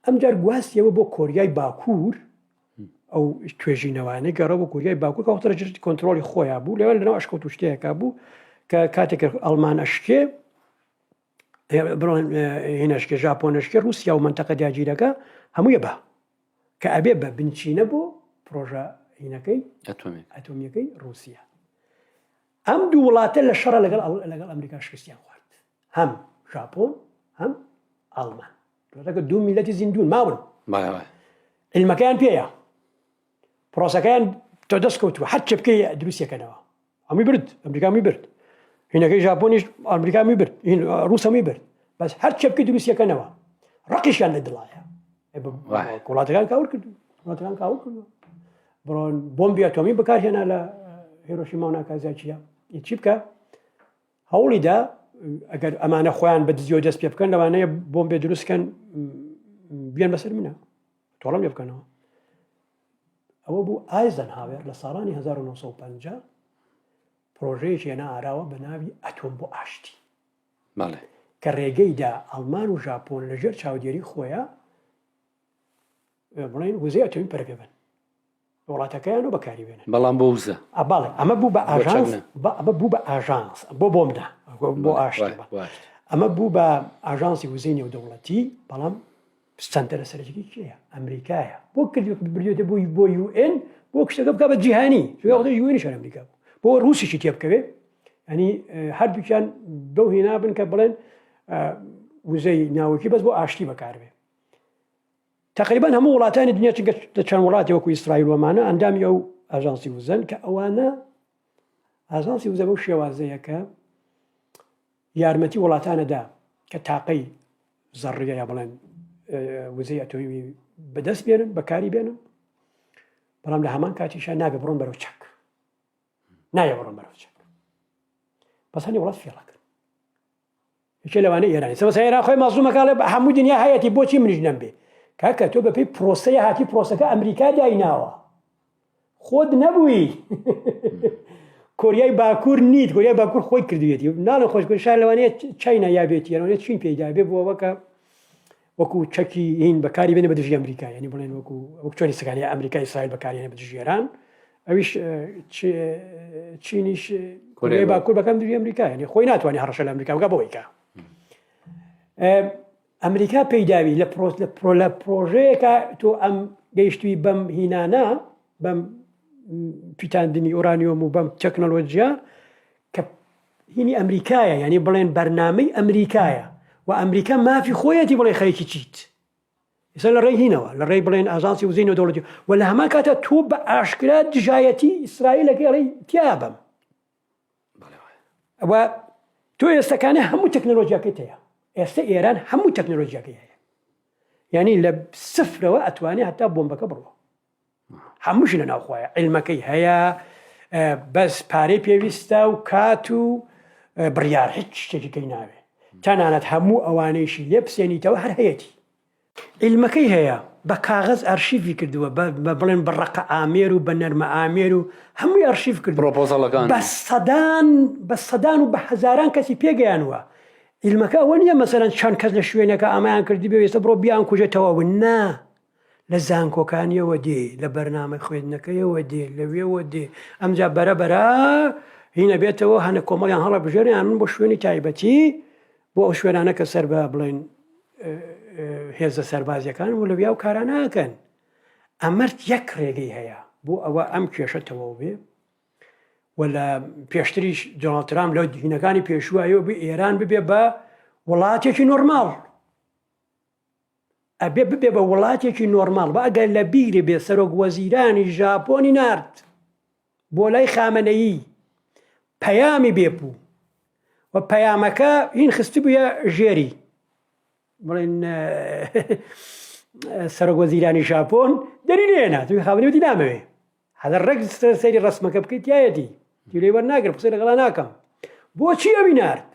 ئەمجار گواستیەوە بۆ کۆریای باکوور ئەو توێژینەوانەی گەڕە بۆ کۆریای باکوور کە وەختە ژێر کۆنترۆڵی خۆیان بوو لەوێ لەناو ئەشکەوت و شتەیەکە بوو کە کاتێک ئەڵمان ئەشکێ بڵێن هینەشکێ ژاپۆنەشکێ رووسیا و منتەقە داگیرەکە هەموویە بە کە ئەبێ بە بنچینە بۆ پرۆژە. هینەکەی ئەتۆمیەکەی رووسیا ئەم دوو وڵاتە لە شەڕە لەگەڵ لەگەڵ ئەمریکا شکستیان خوارد هەم ژاپۆن هەم ئەڵمان لەگە دوو میلەتی زیندون ماون علمەکەیان پێیە پرۆسەکەیان تۆ دەست کەوتووە هەر چ بکەی دروستیەکەنەوە هەمووی برد ئەمریکا هەمووی برد هینەکەی ژاپۆنیش ئەمریکا هەمووی برد هین ڕوس هەمووی برد بەس هەر چ بکەی دروستیەکەنەوە ڕقیشیان لە دڵایە وڵاتەکان کاول کردو وڵاتەکان کاول کردو بڕۆن بۆمبی ئەتۆمی بەکارهێنا لە هێرۆشیما و ناکازاکیە چی بکە هەوڵی دا ئەگەر ئەمانە خۆیان بە دزیەوە دەست پێ بکەن لەوانەیە بۆمبێ دروستکەن بیان بەسەر منە تۆڵم لێ بکەنەوە ئەوە بوو ئایزنهاوێر لە ساڵانی 1950 پرۆژەیەکی هێنا ئاراوە بە ناوی ئەتۆم بۆ ئاشتی کە ڕێگەیدا ئەڵمان و ژاپۆن لەژێر چاودێری خۆیان بڵێن وزەی ئەتۆمی پەرە پێ بەن وڵاتەکەیان و بەکاری بێنن بەڵام بۆ وزە بەڵێ ئەمە بوو بە ئاژانس ئەمە بوو بە ئاژانس بۆ بۆمدا بۆ ئاشتی ئەمە بوو بە ئاژانسی وزەی نێودەوڵەتی بەڵام سەنتەرە سەرەکیەکەی کێیە؟ ئەمریکایە. بۆ کردی بردوێتە بۆی بۆ UN بۆ شتەکە بکە بە جیهانی UN یش ئەمریکا بوو بۆ ڕوسیشی تێ بکەوێ ینی هەردووکیان بەو هێنا بن کە بڵێن وزەی ناوەکی بەس بۆ ئاشتی بەکاربێ تقریبا هەموو وڵاتانی دنیا چونکە لە چەند وڵاتی وەکو ئیسرائیل وەمانە ئەندامی ئەو ئاژانسی وزەن کە ئەوانە ئاژانسی وزە بەو شێوازەیە کە یارمەتی وڵاتانە دا کە تاقەی زەڕیە یا بڵێن وزەی ئەتۆمی بەدەست بێنن بەکاری بێنن بەڵام لە هەمان کاتیشا نابێ بڕۆن بەرەو چەک نایە بڕۆن بەرەو چەک بەس هەنی وڵات فێڵەکەن یەکێ لەوانە ئێرانی سەمەسە ئێران خۆی مەزلومەکە بە هەموو دنیا هەیەتی بۆچی منیش نەمبێ کاکە تۆ بەپێی پرۆسەیە هاتی پرۆسەکە ئەمریکا دایناوە خۆت نەبووی کۆریای باکوور نیت کۆریای باکوور خۆی کردوێتی ناڵێ خۆش شار لەوانەیە چاینا یا بێتی لەوانەیە چین پێیدا بێ بووەوە کە وەکو چەکی هین بەکاری بێنە بە دژی ئەمریکا یعنی بڵێن وەکو وەک چۆنی سەکانی ئەمریکا ئیسرائیل بەکارێنە بە دژی ئێران ئەویش چینیش کۆریای باکوور بەکەم دژی ئەمریکا یعنی خۆی ناتوانێت هەڕەشە لە ئەمریکا بکە بۆی کە ئەمریکا پێیداوی لە پرۆس لە پرۆ لە پرۆژەیەکە تۆ ئەم گەیشتوی بەم هینانە بەم پیتاندنی ئۆرانیۆم و بەم تەکنەلۆجیا کە هینی ئەمریکایە یعنی بڵێن بەرنمەی ئەمریکایە و ئەمریکا مافی خۆیەتی بڵێ خەریکی چیت ئێستا لە ڕێی هینەوە لە ڕێی بڵێن ئازانسی وزەی نێودەوڵەتی و لە هەمان کاتە تۆ بە ئاشکرا دژایەتی ئیسرائیلەکەی ئەڵێی تیا بەم ئەوە تۆ ئێستەکانە هەموو تەکنەلۆژیاکەی هەیە ئێستا ئێران هەموو تەکنەلۆژیاکەی هەیە یعنی لە سفرەوە ئەتوانێت هەتا بۆمبەکە بڕوە هەمووشی لە ناوخۆیە علمەکەی هەیە بەس پارەی پێویستە و کات و بڕیار هیچ شتێکی کەی ناوێ تەنانەت هەموو ئەوانەیشی لێ پسێنیتەوە هەر هەیەتی عیلمەکەی هەیە بە کاغەز ئەرشیفی کردووە بە بڵێن بە ڕەقە ئامێر و بە نەرمە ئامێر و هەمووی ئەرشیف کردووە پرۆپۆزەڵەکان بە سەدان بە سەدان و بە هەزاران کەسی پێگەیانوە عیلمەکە ئەوە نییە مەسەلەن چەند کەس لە شوێنەکە ئەمەیان کردبێ ئێستا بڕۆ بیان کوژێ تەواو نا لە زانکۆکانیەوە دێ لە بەرنامە خوێندنەکەیەوە دێ لەوێوە دێ ئەمجا بەرە بەرە هینە بێتەوە هەنە کۆمەڵیان هەڵەبژێرن یان من بۆ شوێنی تایبەتی بۆ ئەو شوێنانە کە سەر بە بڵێن هێزە سەربازیەکان و لەویا و کارە ناکەن ئەمەرت یەک ڕێگەی هەیە بۆ ئەوە ئەم کێشە تەواو بێ و لە پێشتریش دۆناڵد ترامپ لەو هینەکانی پێشوایەوە بێ ئێران ببێ بە وڵاتێکی نۆرماڵ ئەبێ ببێ بە وڵاتێکی نۆرماڵ بە ئەگەر لە بیری بێ سەرۆک وەزیرانی ژاپۆنی نارد بۆ لای خامەنەیی پەیامی بێپوو و پەیامەکە هین خستبووە ژێری بڵێن سەرۆک وەزیرانی ژاپۆن دەری لێنا توی خامەنەیی وتی نامەوێ هەر ڕێک سەیری ڕسمەکە بکەیت تایەتی لێ وەرناگرم قسەی لەگەڵا ناکەم بۆچی ئەوی نارد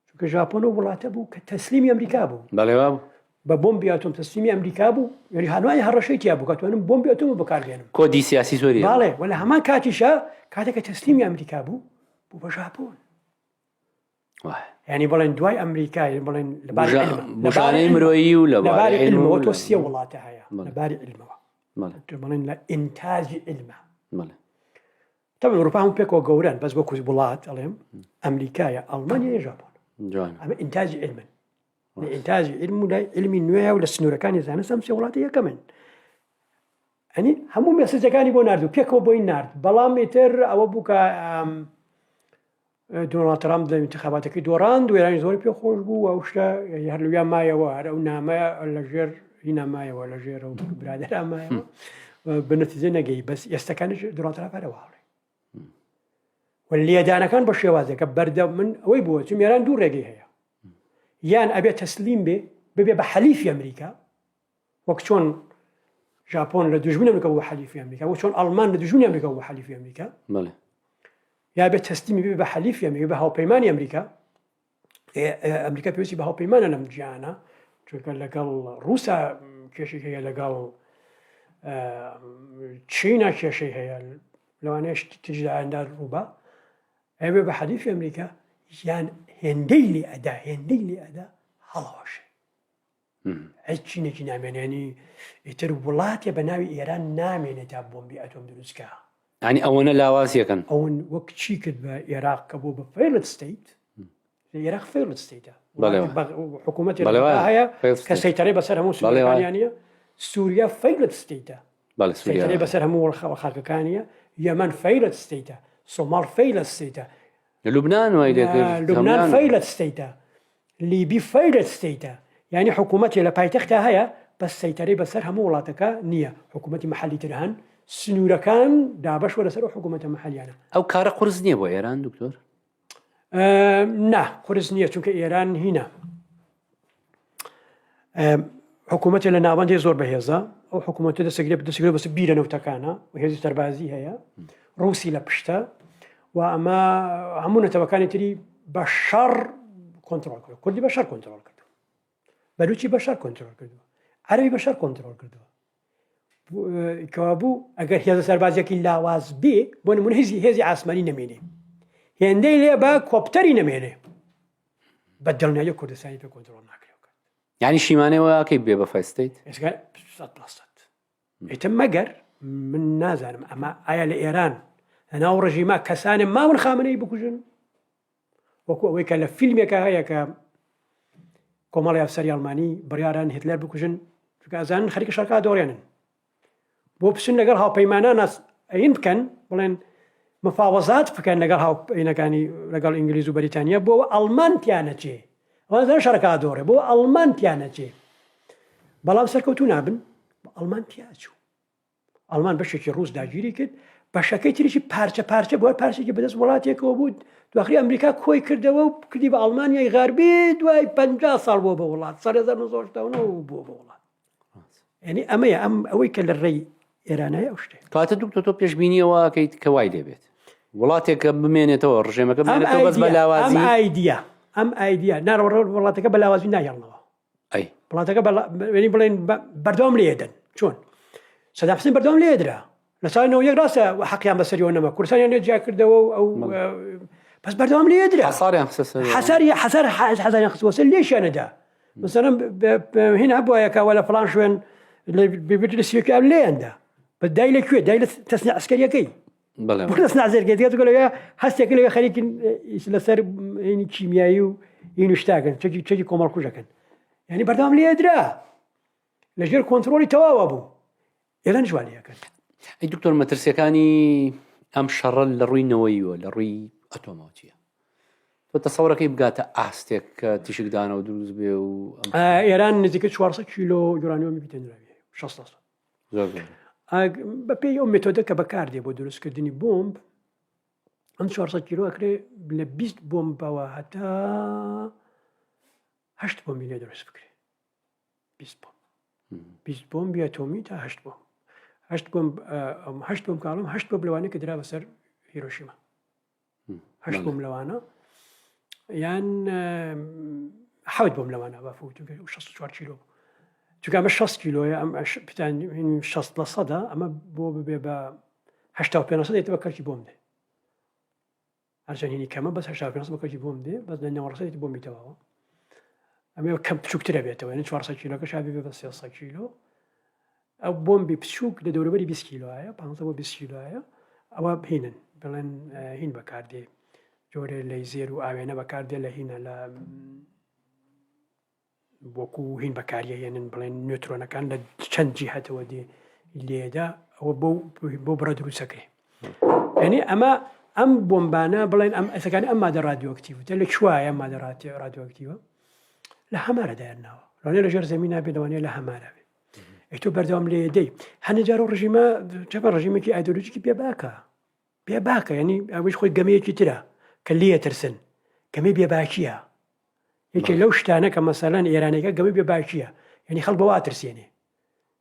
چونکە ژاپۆن ئەو وڵاتە بوو کە تەسلیمی ئەمریکا بوو بەڵێ وا بوو. بە بۆمبی ئەتۆم تەسلیمی ئەمریکا بوو یعنی هەنوای هەڕەشەی تیا بوو کە توانم بۆمبی ئەتۆم بەکاربێنم کۆدی سیاسی زۆری هەبوو. بەڵێ و لە هەمان کاتیشا کاتێک کە تەسلیمی ئەمریکا بوو بوو بە ژاپۆن وایە. یعنی بڵێن دوای ئەمریکا یعنی بڵێن لە باری بژا- عیلمە لە باری بژانەی عیلمە مرۆیی و لە لە باری باری عیلم عیلمەوە و تۆ لە سێ وڵاتە هەیە بەڵێ لە باری عیلمەوە بەڵێ تۆ بڵێن لە ئینتاجی عیلمە بەڵێ تەبعەن ئەوروپا هەموو پێکەوە گەورەن بەس وەکو وڵات ئەڵێم ئەمریکایە ئەڵمانیا ژاپۆن ئەمە ئینتاجی علمن لە ئینتاجی علم و لای علمی نوێ و لە سنوورەکانی زانست ئەم سێ وڵاتی یەکەمن. ئەنی هەموو message ەکانی بۆ نرد و پێکەوە بۆی نرد بەڵام ئیتر ئەوە بوو کە دۆناڵد ترامپ لە انتخاباتەکەی دۆڕاند و ئێرانی زۆری پێ خۆش بوو و ئەو شتە هەر لەویا مایەوە هەر ئەو نامە لە ژێر هینا مایەوە لە ژێر ئەو برادەرا مایەوە بە نەتیجە نەگەی بەس ئێستەکانیش دۆناڵد ترامپ هەرەوە هەڵێ و لێدانەکان بە شێوازێکە بەردە من ئەوەی بووە چون ئێران دوو ڕێگەی هەیە یان ئەبێ تەسلیم بێ ببێ بە حەلیفی ئەمریکا وەک چۆن ژاپۆن لە دوژمنی ئەمریکا بوو بە حەلیفی ئەمریکا وەک چۆن ئەڵمان لە دوژمنی ئەمریکا بوو بە حەلیفی ئەمریکا بەڵێ یا بێت تەسلیمی بێ بە حەلیفی ئەمریکا بە هاوپەیمانی ئەمریکا ئەمریکا پێویستی بە هاوپەیمانە لەم جیهانە چونکە لەگەڵ ڕووسا کێشەی هەیە لەگەڵ چینا کێشەی هەیە لەوانەیە شتی تریش لە ئایندە ڕووبا ئەوێ بە حەلیفی ئەمریکا یان هێندەی لێ ئەدا هێندەی لێ ئەدا هەڵەوەشێ هیچ چینێکی نامێنێ ینی ئیتر وڵاتێ بە ناوی ئێران نامێنێ تا بۆمبی ئەتۆم دروستکە ینی ئەوەنە لاواز یەکەن ئەون وەک چی کرد بە ئێراق کە بۆ بە failed state عێراق failed state ە حکوومەتی هەیە کە سەیتەرەی بەسەر هەموو سوریانە سووریا failed state ە سەیتەرەی بەسەر هەموو خاکەکانیە یەمەن failed state ە سۆماڵ failed state ە لوبناان وای لێکرد لوبناان failed state ە لیبی failed state ە یانی حکوومەتێ لە پایتەختا هەیە بەس سەیتەرەی بەسەر هەموو وڵاتەکە نییە حکوومەتی محلی تر هەن سنوورەکان دابەش وە لەسەر ئەو حکوومەتە محلیانە. ئەو کارە قورس نییە بۆ ئێران دکتۆر؟ نا قورس نییە چونکە ئێران هینە حکوومەتێ لە ناوەندێ زۆر بەهێزە ئەو حکوومەتە دەسەگرێت دەسگرێت بەس بیرە نەوتەکانە و هێزی سەربازی هەیە ڕووسی لە پشتە و ئەمە هەموو نەتەوەکانی تری بە شەڕ کۆنترۆڵ کردو کوردی بە شەڕ کۆنترۆڵ کردو بەلوچی بە شەڕ کۆنترۆڵ کردووە عەرەبی بە شەڕ کۆنترۆڵ کردووە کەوابوو ئەگەر هێزە سەربازیەکی لاواز بێ بۆ نمونە هێزی هێزی ئاسمانی نەمێنێ هێندەی لێ بە کۆپتەری نەمێنێ بە دڵنیایی کوردستانی پێ کۆنترۆڵ ناکرێت ینی شیمانەوەکەی بێ بە failed state ئیتر مەگەر من نازانم ئەمە ئایا لە ئێران لەناو ڕژیما کەسانێ ماون خامنەی بکوژن وەکو ئەوەی کە لە فیلمێکە هەیە کە کۆمەڵی ئەفسەری ئەڵمانی بڕیاران هیتلەر بکوژن چونکە ئەزانن خەریکە شەرکا دۆڕێنن بۆ بچن لەگەڵ هاوپەیمانان ئەین بکەن بڵێن مفاوەزات بکەن لەگەڵ هاوپەینەکانی لەگەڵ ئینگلیز و بەریتانیا بۆ ئەڵمان تیانەچێ ئەوان شەرکا دۆڕێ بۆ ئەڵمان تیانەچێ بەڵام سەرکەوتوو نابن ئەڵمان تیاچوو ئەڵمان بەشێکی ڕوس داگیری کرد بەشەکەی تریشی پارچە پارچە بووە پارچێکی بەدەست وڵاتێکەوە بوو دواخری ئەمریکا کۆی کردەوە و کردی بە ئەڵمانیای غەربی دوای 50 ساڵ بووە بە وڵات ساڵ 1969 بووە بە وڵات یعنی ئەمەیە ئەم ئەوەی کە لە ڕێی ئێرانای ئەو شتێ کاتە دکتۆر تۆ پێشبینیەوە کەیت کە وای لێبێت وڵاتێکە بمێنێتەوە ڕژێمەکە بمێنێتەوە بەس بە لاوازی ئەم ئایدیا ئەم ئایدیا ناڕۆ وڵاتەکە بە لاوازی نایەڵنەوە ئەی وڵاتەکە بەنی بڵێن بەردەوام لێدەن چۆن سەدام حسین بەردەوام لێدرا لە ساڵی 91 ڕاستە حەقیان بەسەریەوە نەما کوردستانیان لێ جیا کردەوە و ئەو بەس بەردەوام لێدرا حەساریان خستە سەر حەساری حەسار حەزاریان خستووە سەر لێشیانەدا مثلا هین هەبووایە کە لە فڵان شوێن لە سیەکە لێیاندا بە دای لە کوێ دای لە تەسنی عسکەریەکەی نازێرگێت لەوێ هەستێک لەوێ خەریکن لەسەر هینی کیمیایی و هین و شتاکەن چەکی چەکی کۆمەڵکوژەکەن یعنی بەردەوام لێدرا لەژێر کۆنتترۆلی تەواوە بوو ئێران جوانیەکەن ئەی دکتۆر مەترسیەکانی ئەم شەڕە لە ڕووی نەوەیەوە لە ڕووی ئەتۆمەوە چییە؟ تۆ تەسەورەکەی بگاتە ئاستێک کە تیشکدانەوە دروست بێ و ئێران نزیکە 400 کیلۆ یورانیۆمی پیتێنراوی 600 زۆر زۆر بەپێی ئەو مێتۆدە کە بەکاردێ بۆ دروستکردنی بۆمب ئەم 400 کیلۆ ئەکرێ لە 20 بۆمبەوە هەتا هەشت بۆمبی لێ دروست بکرێ 20 بۆمب 20 بۆمبی ئەتۆمی تا هەشت بۆمب هەشت بۆمب هەشت بۆمب کاڵم هەشت بۆمب لەوانەیە کە درا بەسەر هیرۆشیما هەشت بۆم لەوانە یان حەوت بۆم لەوانە بە فوت 64 کیلۆ بوو چونکە ئەمە 60 کیلۆیە ئەم پتان 60 لە سەدا ئەمە بۆ ببێ بە 85 دێت بە کەرکی بۆم دێ هەرچەند هینی کەمە بەس 85 بە کەرکی بۆم دێ بەس لە 90 دێت بۆم بیتەوە ئەمە کەم بچووکترە بێتەوە یعنی 400 کیلۆکە شابێ بە 300 کیلۆ ئەو بۆمبی بچووک لە دەوروبەری 20 کیلۆایە 15 بۆ 20 کیلۆایە ئەوە هینن بڵێن هین بەکاردێ جۆرێ لەیزێر و ئاوێنە بەکاردێ لە هینە لە وەکو هین بەکاریە هێنن بڵێن نیۆترۆنەکان لە چەند جیهتەوە دێ لێدا ئەوە بۆ بۆ بڕە دروستەکرێ یعنی ئەمە ئەم بۆمبانە بڵێن ئەم ئەسەکانی ئەم مادە ڕادیۆکتیڤتە لە کوایە مادە ڕادیۆکتیوە لە هەمارە دایان ناوە لەوانەیە لەژێر زەمین نابێت لەوانەیە لە هەمارە بێ ئەی تۆ بەردەوام لێ دەی هەنە جار و ڕژیمە چەپە ڕژیمێکی ئایدۆلۆژیکی پێ باکە پێ باکە ینی ئەوەش خۆی گەمەیەکی ترە کە لێ ترسن گەمەی بێباکیە یەکێ لەو شتانە کە مەسەلەن ئێرانەکە گەمەی بێباکیە یعنی خەڵک بەوا ترسێنێ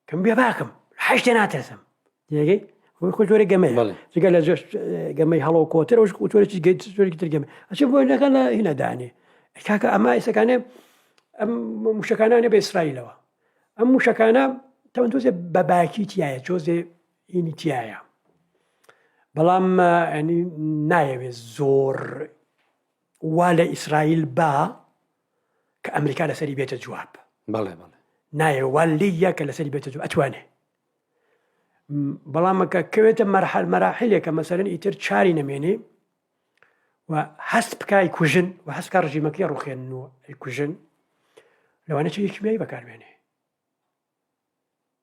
کەم بێباکم حەشتێ ناترسم تێگەی خۆی خۆی جۆرە گەمەیە جگە لە جۆش گەمەی هەڵۆ کۆتر ئەوش جۆرێکی جۆرێکی تر گەمە ئەچێ بۆ لەگەڵ لە هینە دانێ کاکە ئەمە ئێسەکانێ ئەم موشەکانانە بە ئیسرائیلەوە ئەم موشەکانە تەوەن تۆزێ بە باکی تایە تۆزێ هینی تایە بەڵام ئەنی نایەوێت زۆر وا لە ئیسرائیل با کە ئەمریکا لەسەری بێتە جواب بەڵێ بەڵێ نایەوێت وا لێیە کە لەسەری بێتە جواب ئەتوانێ بەڵام کە کەوێتە مەرحل مەراحلێکە مەسەرن ئیتر چاری نەمێنێ و هەست بکای کوژن و هەست کا ڕژیمەکەی ڕوخێنن و کوژن لەوانە چێکی کیمیایی بەکاربێنێ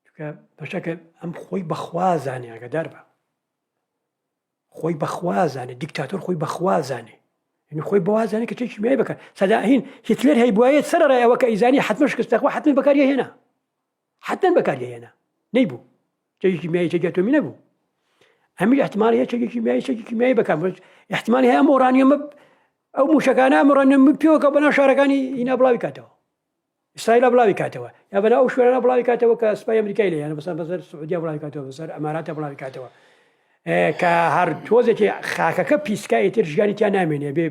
چونکە بەشەکە ئەم خۆی بەخوازانێ ئەگەدار بە خۆی بەخوازانێ دیکتاتۆر خۆی بەخوازانێ یعنی خۆی بەوازانێ کە چێکی کیمیایی بەکار سەداهین هیتلەر هەیبوایە سەرەڕای ئەوە کە ئیزانی حتمما شکست دەخوا حتمما بەکاری هێنا حتما بەکاری هێنا نەیبوو چەکی کیمیایی چەکی ئەتۆمی نەبوو ئەمیش احتمال هەیە چەکی کیمیایی چەکی کیمیایی بەکار احتمال هەیە ئەم ئۆرانیەمە ئەو موشەکانە ئەم ئۆرانیەم پێوەکە بەناو شارەکانی هینا بڵاوی کاتەوە ئیسرائیل بڵاوی کاتەوە یا بەنا ئەو شوێنانە بڵاوی کاتەوە کە سوپای ئەمریکای لێیانە بەسەر بەسەر سعودیا بڵاوی کاتەوە بەسەر ئەماراتە بڵاوی کاتەوە کە هەر تۆزێکی خاکەکە پیسکا ئیتر ژیانی تیا نامێنێ بێ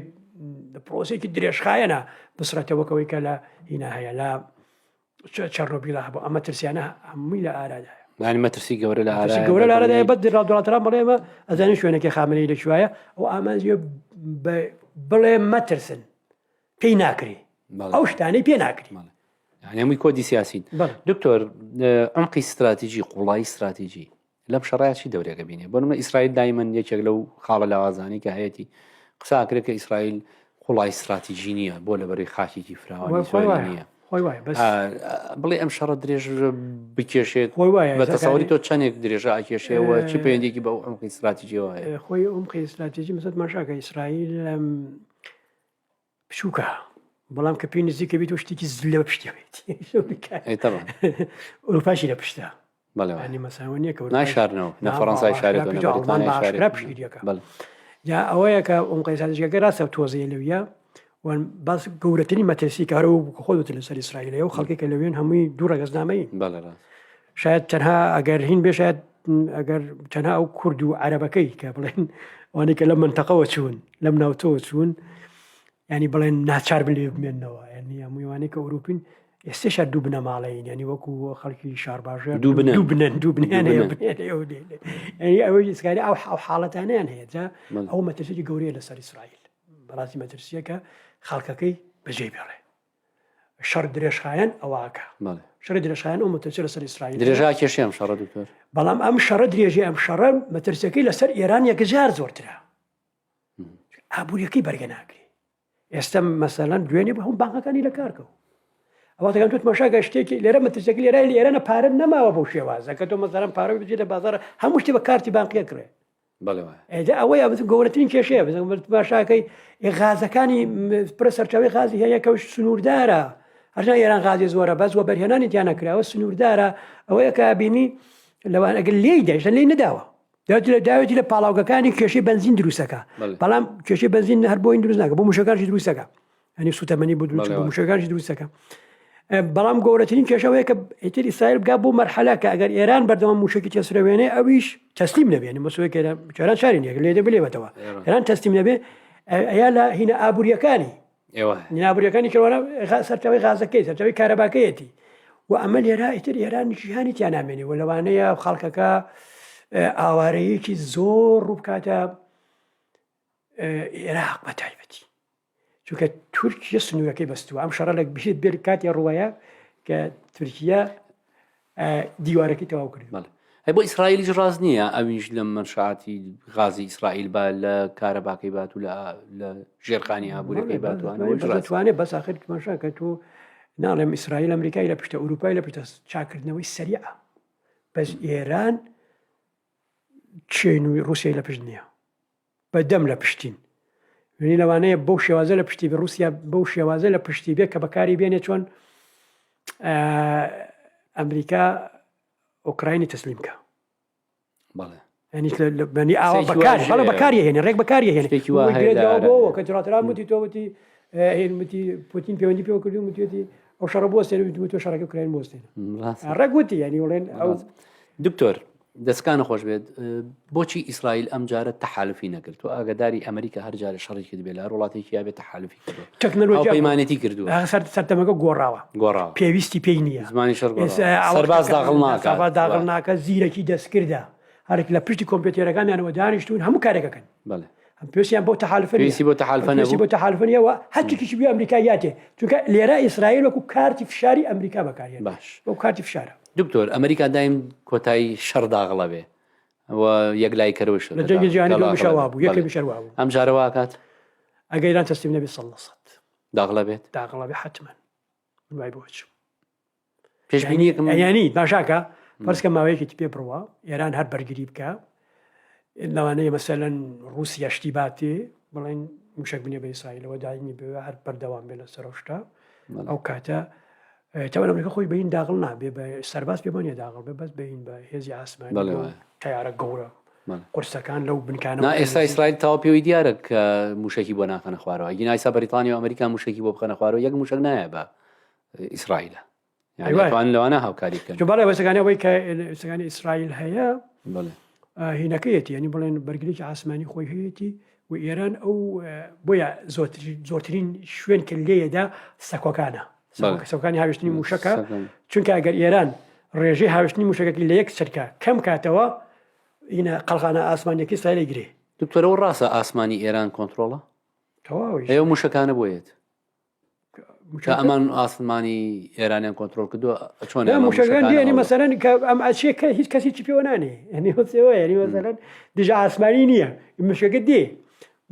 پرۆسێکی درێژخایەنە بسڕێتەوە کەەوەی کە لە هینا هەیە لە چەرنۆبیلا هەبوو ئەمە ترسیانە هەمووی لە ئارادایە یانی مەترسی گەورە لە ئارا گەورە لە ئارادایە بە دڵاتران بڵێ ئێمە ئەزانین شوێنەکەی خامنەیی لە کوایە ئەو ئامانجی بڵێ مەترسن پێی ناکرێ ئەو شتانەی پێ ناکرێ یانی هەمووی کۆدی سیاسین دکتۆر عمقی استراتیژی قوڵایی استراتیژی لەم شەڕە چی دەورێکە بینێ بۆ نمونە ئیسرائیل دایمەن یەکێک لەو خاڵە لاوازانی کە هەیەی قساکرێت کە ئیسرائیل قوڵای استراتیژی نییە بۆ لەبەری خاکێکی فراوانی نییە بڵێ ئەم شەڕە درێژ بکێشێت بە تەسەوری تۆ چەندێک درێژە ئاکێشەوە چی پەیوەندێکی بە عمقی استراتیژیەوە هەیە خۆی عمقی استراتیژی مەسەت ماشاکە ئیسرائیل بچووکە بەڵام کە پێی نزیکە بیت و شتێکی زلە بە پشتیەوەیەتی ئەوروپاشی لە پشتە ینی مەساوە نییە کە ناشارنەوە نە فەڕەنسای شارێت ئەڵمان باشکرا پشتگیریەکە جا ئەوەیە کە ئەم قەیسانجەکە ڕاستە تۆزەیە لەویە باس گەورەترین مەترسی کارە و خۆ دوتر لەسەر ئیسرائیلەیە و خەڵکی کە لەوێن هەمووی دوو ڕەگەزنامەی شاید تەنها ئەگەر هین بێ شاید ئەگەر تەنها ئەو کورد و عەرەبەکەی کە بڵێن ئەوانەی کە لەم منتەقەوە چوون لەم ناوچەوە چوون ینی بڵێن ناچار بن لێ بمێنەوە ینی هەموویوانەی کە ئەوروپین ئێستێش هەر دوو بنەماڵەین ینی وەکو خەڵکی شارباژێر دوو بنەن. دوو بنەن دوو بنیان هەیە ینی ئەوەی ئیسکاری ئەو ئەو حاڵەتانیان هەیە جا ئەو مەترسیی گەورەیە لەسەر ئیسرائیل بەڕاستی مەترسیەکە خەڵکەکەی بەجێ بێڵێ شەڕ درێژخایەن ئەوە ئەکا شەڕی درێژخایەن ئەو مەترسی لەسەر ئیسرائیل درێژا کێشی ئەم شەڕە دکتۆر بەڵام ئەم شەڕە درێژی ئەم شەڕە مەترسیەکەی لەسەر ئێران یەکجار زۆرترە ئابووریەکەی بەرگە ناگری ئێستا مەسەلەن دوێنێ بە هەم بانقەکانی لە کارکەوە ئەواتەکان تۆ تماشاکە شتێکی لێرە مەترسیەکە لێرە لە ئێرانە پارە نەماوە بەو شێوازە کە تۆ مەسەلەن پارە بچێت لە بازاڕ هەموو شتێ بە کارتی بانقیە کرێ بەڵێ وایە. ئێجا ئەوەیە بەس گەورەترین کێشەیە بەس تماشاکەی غازەکانی پرە سەرچاوی غازی هەیە کەوش سنووردارە هەرنا ئێران غازی زۆرە بەس وە بەرهێنانی تیا نەکراوە سنووردارە ئەوەیە کە بینی لەوان ئەگەر لێی دایشتن لێی نەداوە داوێتی لە داوێتی لە پاڵاوگەکانی کێشەی بەنزین دروستەکە بەڵام کێشەی بەنزین هەر بۆین دروست ناکە بۆ موشەکانشی دروستەکە ینی سوتەمەنی بۆ دروست بۆ موشەکانشی دروستەکە بەڵام گەورەترین کێشەوەیە کە ئیتر ئیسرائیل بگا بۆ مەرحەلە کە ئەگەر ئێران بەردەوام موشکی تێسرەوێنێ ئەویش تەسلیم نەبێنی مەسوەیە ئێران چاری نییە لێ بلێبێتەوە ئێران تەسلیم نەبێ ئەیا لە هینە ئابووریەکانی ئابووریەکانی کەوانە سەرچاوی غازەکەی سەرچاوی کارەباکەیەتی و ئەمە لێرە ئیتر ئێران جیهانی تیا نامێنێ و لەوانەیە خەڵکەکە ئاوارەیەکی زۆر ڕووبکاتە عێراق بە تایبەتی چونکە تورکیە سنوورەکەی بەستووە ئەم شەڕە لە بێت بێت کاتێ ڕووەیە کە تورکیا دیوارەکەی تەواو کرد بەڵێ ئەی بۆ ئیسرائیلیش ڕاست نییە ئەویش لە مەنشاتی غازی ئیسرائیل با لە کارەباکەی بات و لە ژێرخانی ئابوورەکەی باتوانەوە دەتوانێت بەس آخر تماشا کە تۆ ناڵێم ئیسرائیل ئەمریکای لە پشتە ئەوروپای لە پشتە چاکردنەوەی سەریعە بەس ئێران. چین و رووسیای لە پشت نییە بە دەم لە پشتین وێنی لەوانەیە بەو شێوازە لە پشتی بێ رووسیا بەو شێوازە لە پشتی بێ کە بەکاری بێنێ چۆن ئەمریکا ئۆکراینی تەسلیم کە بەڵێ ینی ئاوا بەکار بەڵێ بەکاری هێنێ ڕێک بەکاری هێنێ شتێکی وا هەیە بۆ کە جراترا وتی تۆ وتی وتی پوتین پەیوەندی پێوە کردو وتێتی ئەو شەڕە بۆستێنە وتی تۆ شەڕەکە ئۆکراین بۆستێنە ڕێک وتی ینی وڵێن ئەو دکتۆر دەستکانە خۆش بێت بۆچی ئیسرائیل ئەم جارە تەحالفی نەکرد تۆ ئاگداری ئەمریکا هەر جارە شەڕی کرد بێ لە هەر وڵاتێکی یا بێ تەحالفی کردو تەکنەلۆژیا پەیمانێتی کردووە سەردەمەکە گۆڕاوە گۆڕاوە پێویستی پێی نییە زمانی شەڕ سەرباز داغڵ ناکات سەرباز داغڵ ناکە زیرەکی دەستکردە هەرێک لە پشتی کۆمپیوتێرەکانیانەوە دانیشتون هەموو کارێکەکەن بەڵێ پێویستیان بۆ تەحالفە پێویستی بۆ تەحالفە نەبوو بۆ تەحالفە نییە و هەرچێکیشی بێ ئەمریکا یاتێ چونکە لێرە ئیسرائیل وەکو کارتی فشاری ئەمریکا بەکارهێنا باش وەکو کارتی فشارە دکتۆر ئەمریکا دایم کۆتایی شەڕ داغڵە بێ و یەکلایی کەرەوەی شەڕ لە جەنگی جیهانی دووەمیشا وابوو یەکەمیش هەر وابوو ئەم جارە واکات ئەگەر ئێران تەسلیم نەبێ سەد لە سەد داغڵە بێت داغڵە بێ حەتمەن من وای بۆ ئەچم پێشبینیەکم ینی باشاکە فەرزکە ماوەیەکی پێ بڕوا ئێران هەر بەرگری بکە لەوانەیە مەسەلەن رووسیا شتی باتێ بڵێن موشک بنێ بە ئیسرائیلەوە داینی بێ هەر بەردەوام بێ لەسەر ئەو شتە ئەو کاتە تەوان ئەمریکا خۆی بەین داغڵ نابێ بە سەرباز پێ بۆ نیە داغڵ بێ بەس بەین بە هێزی ئاسمانی تیارە گەورە قورسەکان لەو بنکانە نا ئێستا ئیسرائیل تاوا پێوەی دیارە کە موشکی بۆ ناخەنە خوارەوە گینا ئیسا بەریتانیا و ئەمریکا موشکی بۆ بخەنە خوارەوە یەک موشک نایە بە ئیسرائیلە توان لەوانە هاوکاری بکەن بەڵێ وەسەکانی ئەوەی کە سەکانی ئیسرائیل هەیە هینەکەیەتی ینی بڵێن بەرگرێکی ئاسمانی خۆی هەیەی و ئێران ئەو بۆیە زۆرترین شوێن کە لێیەدا سەکۆکانە سەکانی هاوشتنی موشەکە چونکە ئەگەر ئێران ڕێژەی هاوشتنی موشەکەکی لە یەک چرکە کەم کاتەوە ئینە قەڵغانە ئاسمانیەکەی ئیسرائیل گرێ دکتۆرەوە ڕاستە ئاسمانی ئێران کۆنتترۆڵە تەواوی ئەو موشەکانە بۆیەت کە ئەمان ئاسمانی ئێرانیان کۆنتترۆل کردووە چۆن موشەکان ینی مەسەرەن کە ئەم ئەچێ کە هیچ کەسی چی پێوە نانێ ینی هۆسەوە ینی مەسەرەن دژە ئاسمانی نییە مشەکە دێ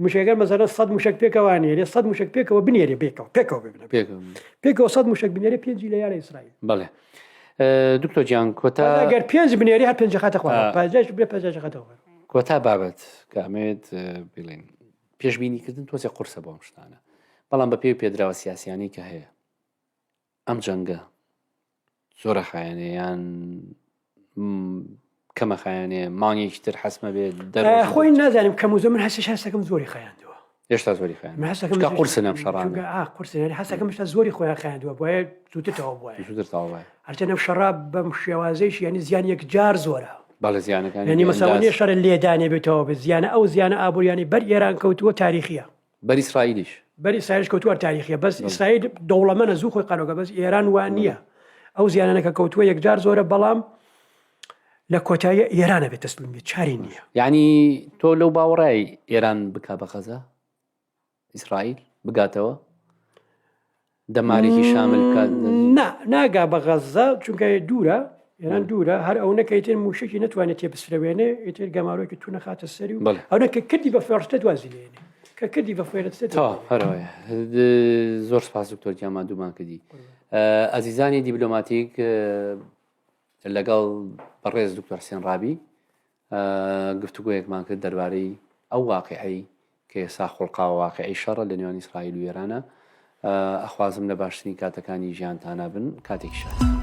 مشەکە مەسەرە سەد موشک پێکەوانێ سەد موشک پێکەوە بنێرێ پێکەوە پێکەوە ببنە پێکەوە سەد موشک بنێرێ پێنجی لە یارە ئیسرائیل بەڵێ دکتۆر گیان کۆتا گەر پێنج بنێری هەر پێنج خاتە خوارەوە پەنجاش بێ پەنجاش خاتە خوارەوە کۆتا بابەت کە ئەمەوێت بڵێن پێشبینیکردن تۆزێ قورسە بۆ ئەم شتانە بەڵام بە پێی پێدراوە سیاسیانەی کە هەیە ئەم جەنگە زۆرە خایەنێ یان کەمە خایەنێ مانگێکی تر حەسمە بێت خۆی نازانم کەم و زۆر من هەستش هەستەکەم زۆری خایاندووە هێشتا زۆری خایاند چونکە قورسن ئەم شەڕانە ئا قورسن یانی حەسەکەم هێشتا زۆری خۆیان خایاندووە بۆیە زووتر تەواو بوایە زووتر تەواو بوایە هەرچەند ئەم شەڕە بەم شێوازەیش یانی زیان یەکجار زۆرە بەڵێ زیانەکانی یانی مەسەڵە نییە شەڕە لێدانێ بێتەوە بێت زیانە ئەو زیانە ئابووریانەی بەر ئێران کەوتووە تاریخیە بەر ئیسرائیلیش بەر ئیسرائیلیش کەوتووە تاریخیە بەس ئیسرائیل دەوڵەمەنە زوو خۆی قەرەوکە بەس ئێران وا نییە ئەو زیانانە کە کەوتووە یەکجار زۆرە بەڵام لە کۆتاییە ئێرانە بێت تەسلیم بێت چاری نییە. یعنی تۆ لەو باوەڕای ئێران بک بە غەزە ئیسرائیل بگاتەوە دەمارێکی شامل بکات نا ناگا بە غەزە چونکە دوورە ئێران دوورە هەر ئەو نەکەیتر موشکی نتوانێت تێ بسرەوێنێ ئیتر گەمارۆکی تو نەخاتە سەری و بەڵێ. ئەو کە کردی بە فێڕشتە دوازی لێنێ کە کردی بە فێرستە تا هەرەوەیە زۆر سپاس دکتۆر گیان ماندوومان کردی ئەزیزانی دیبلۆماتیک لەگەڵ بەڕێز دکتۆر حسێن ڕابی گفتوگۆیەکمان کرد دەربارەی ئەو واقعەی کە ئێستا خوڵقاوە واقعی شەڕە لە نێوان ئیسرائیل و ئێرانە ئەخوازم لە باشترین کاتەکانی ژیانتانە بن کاتێکی شاد.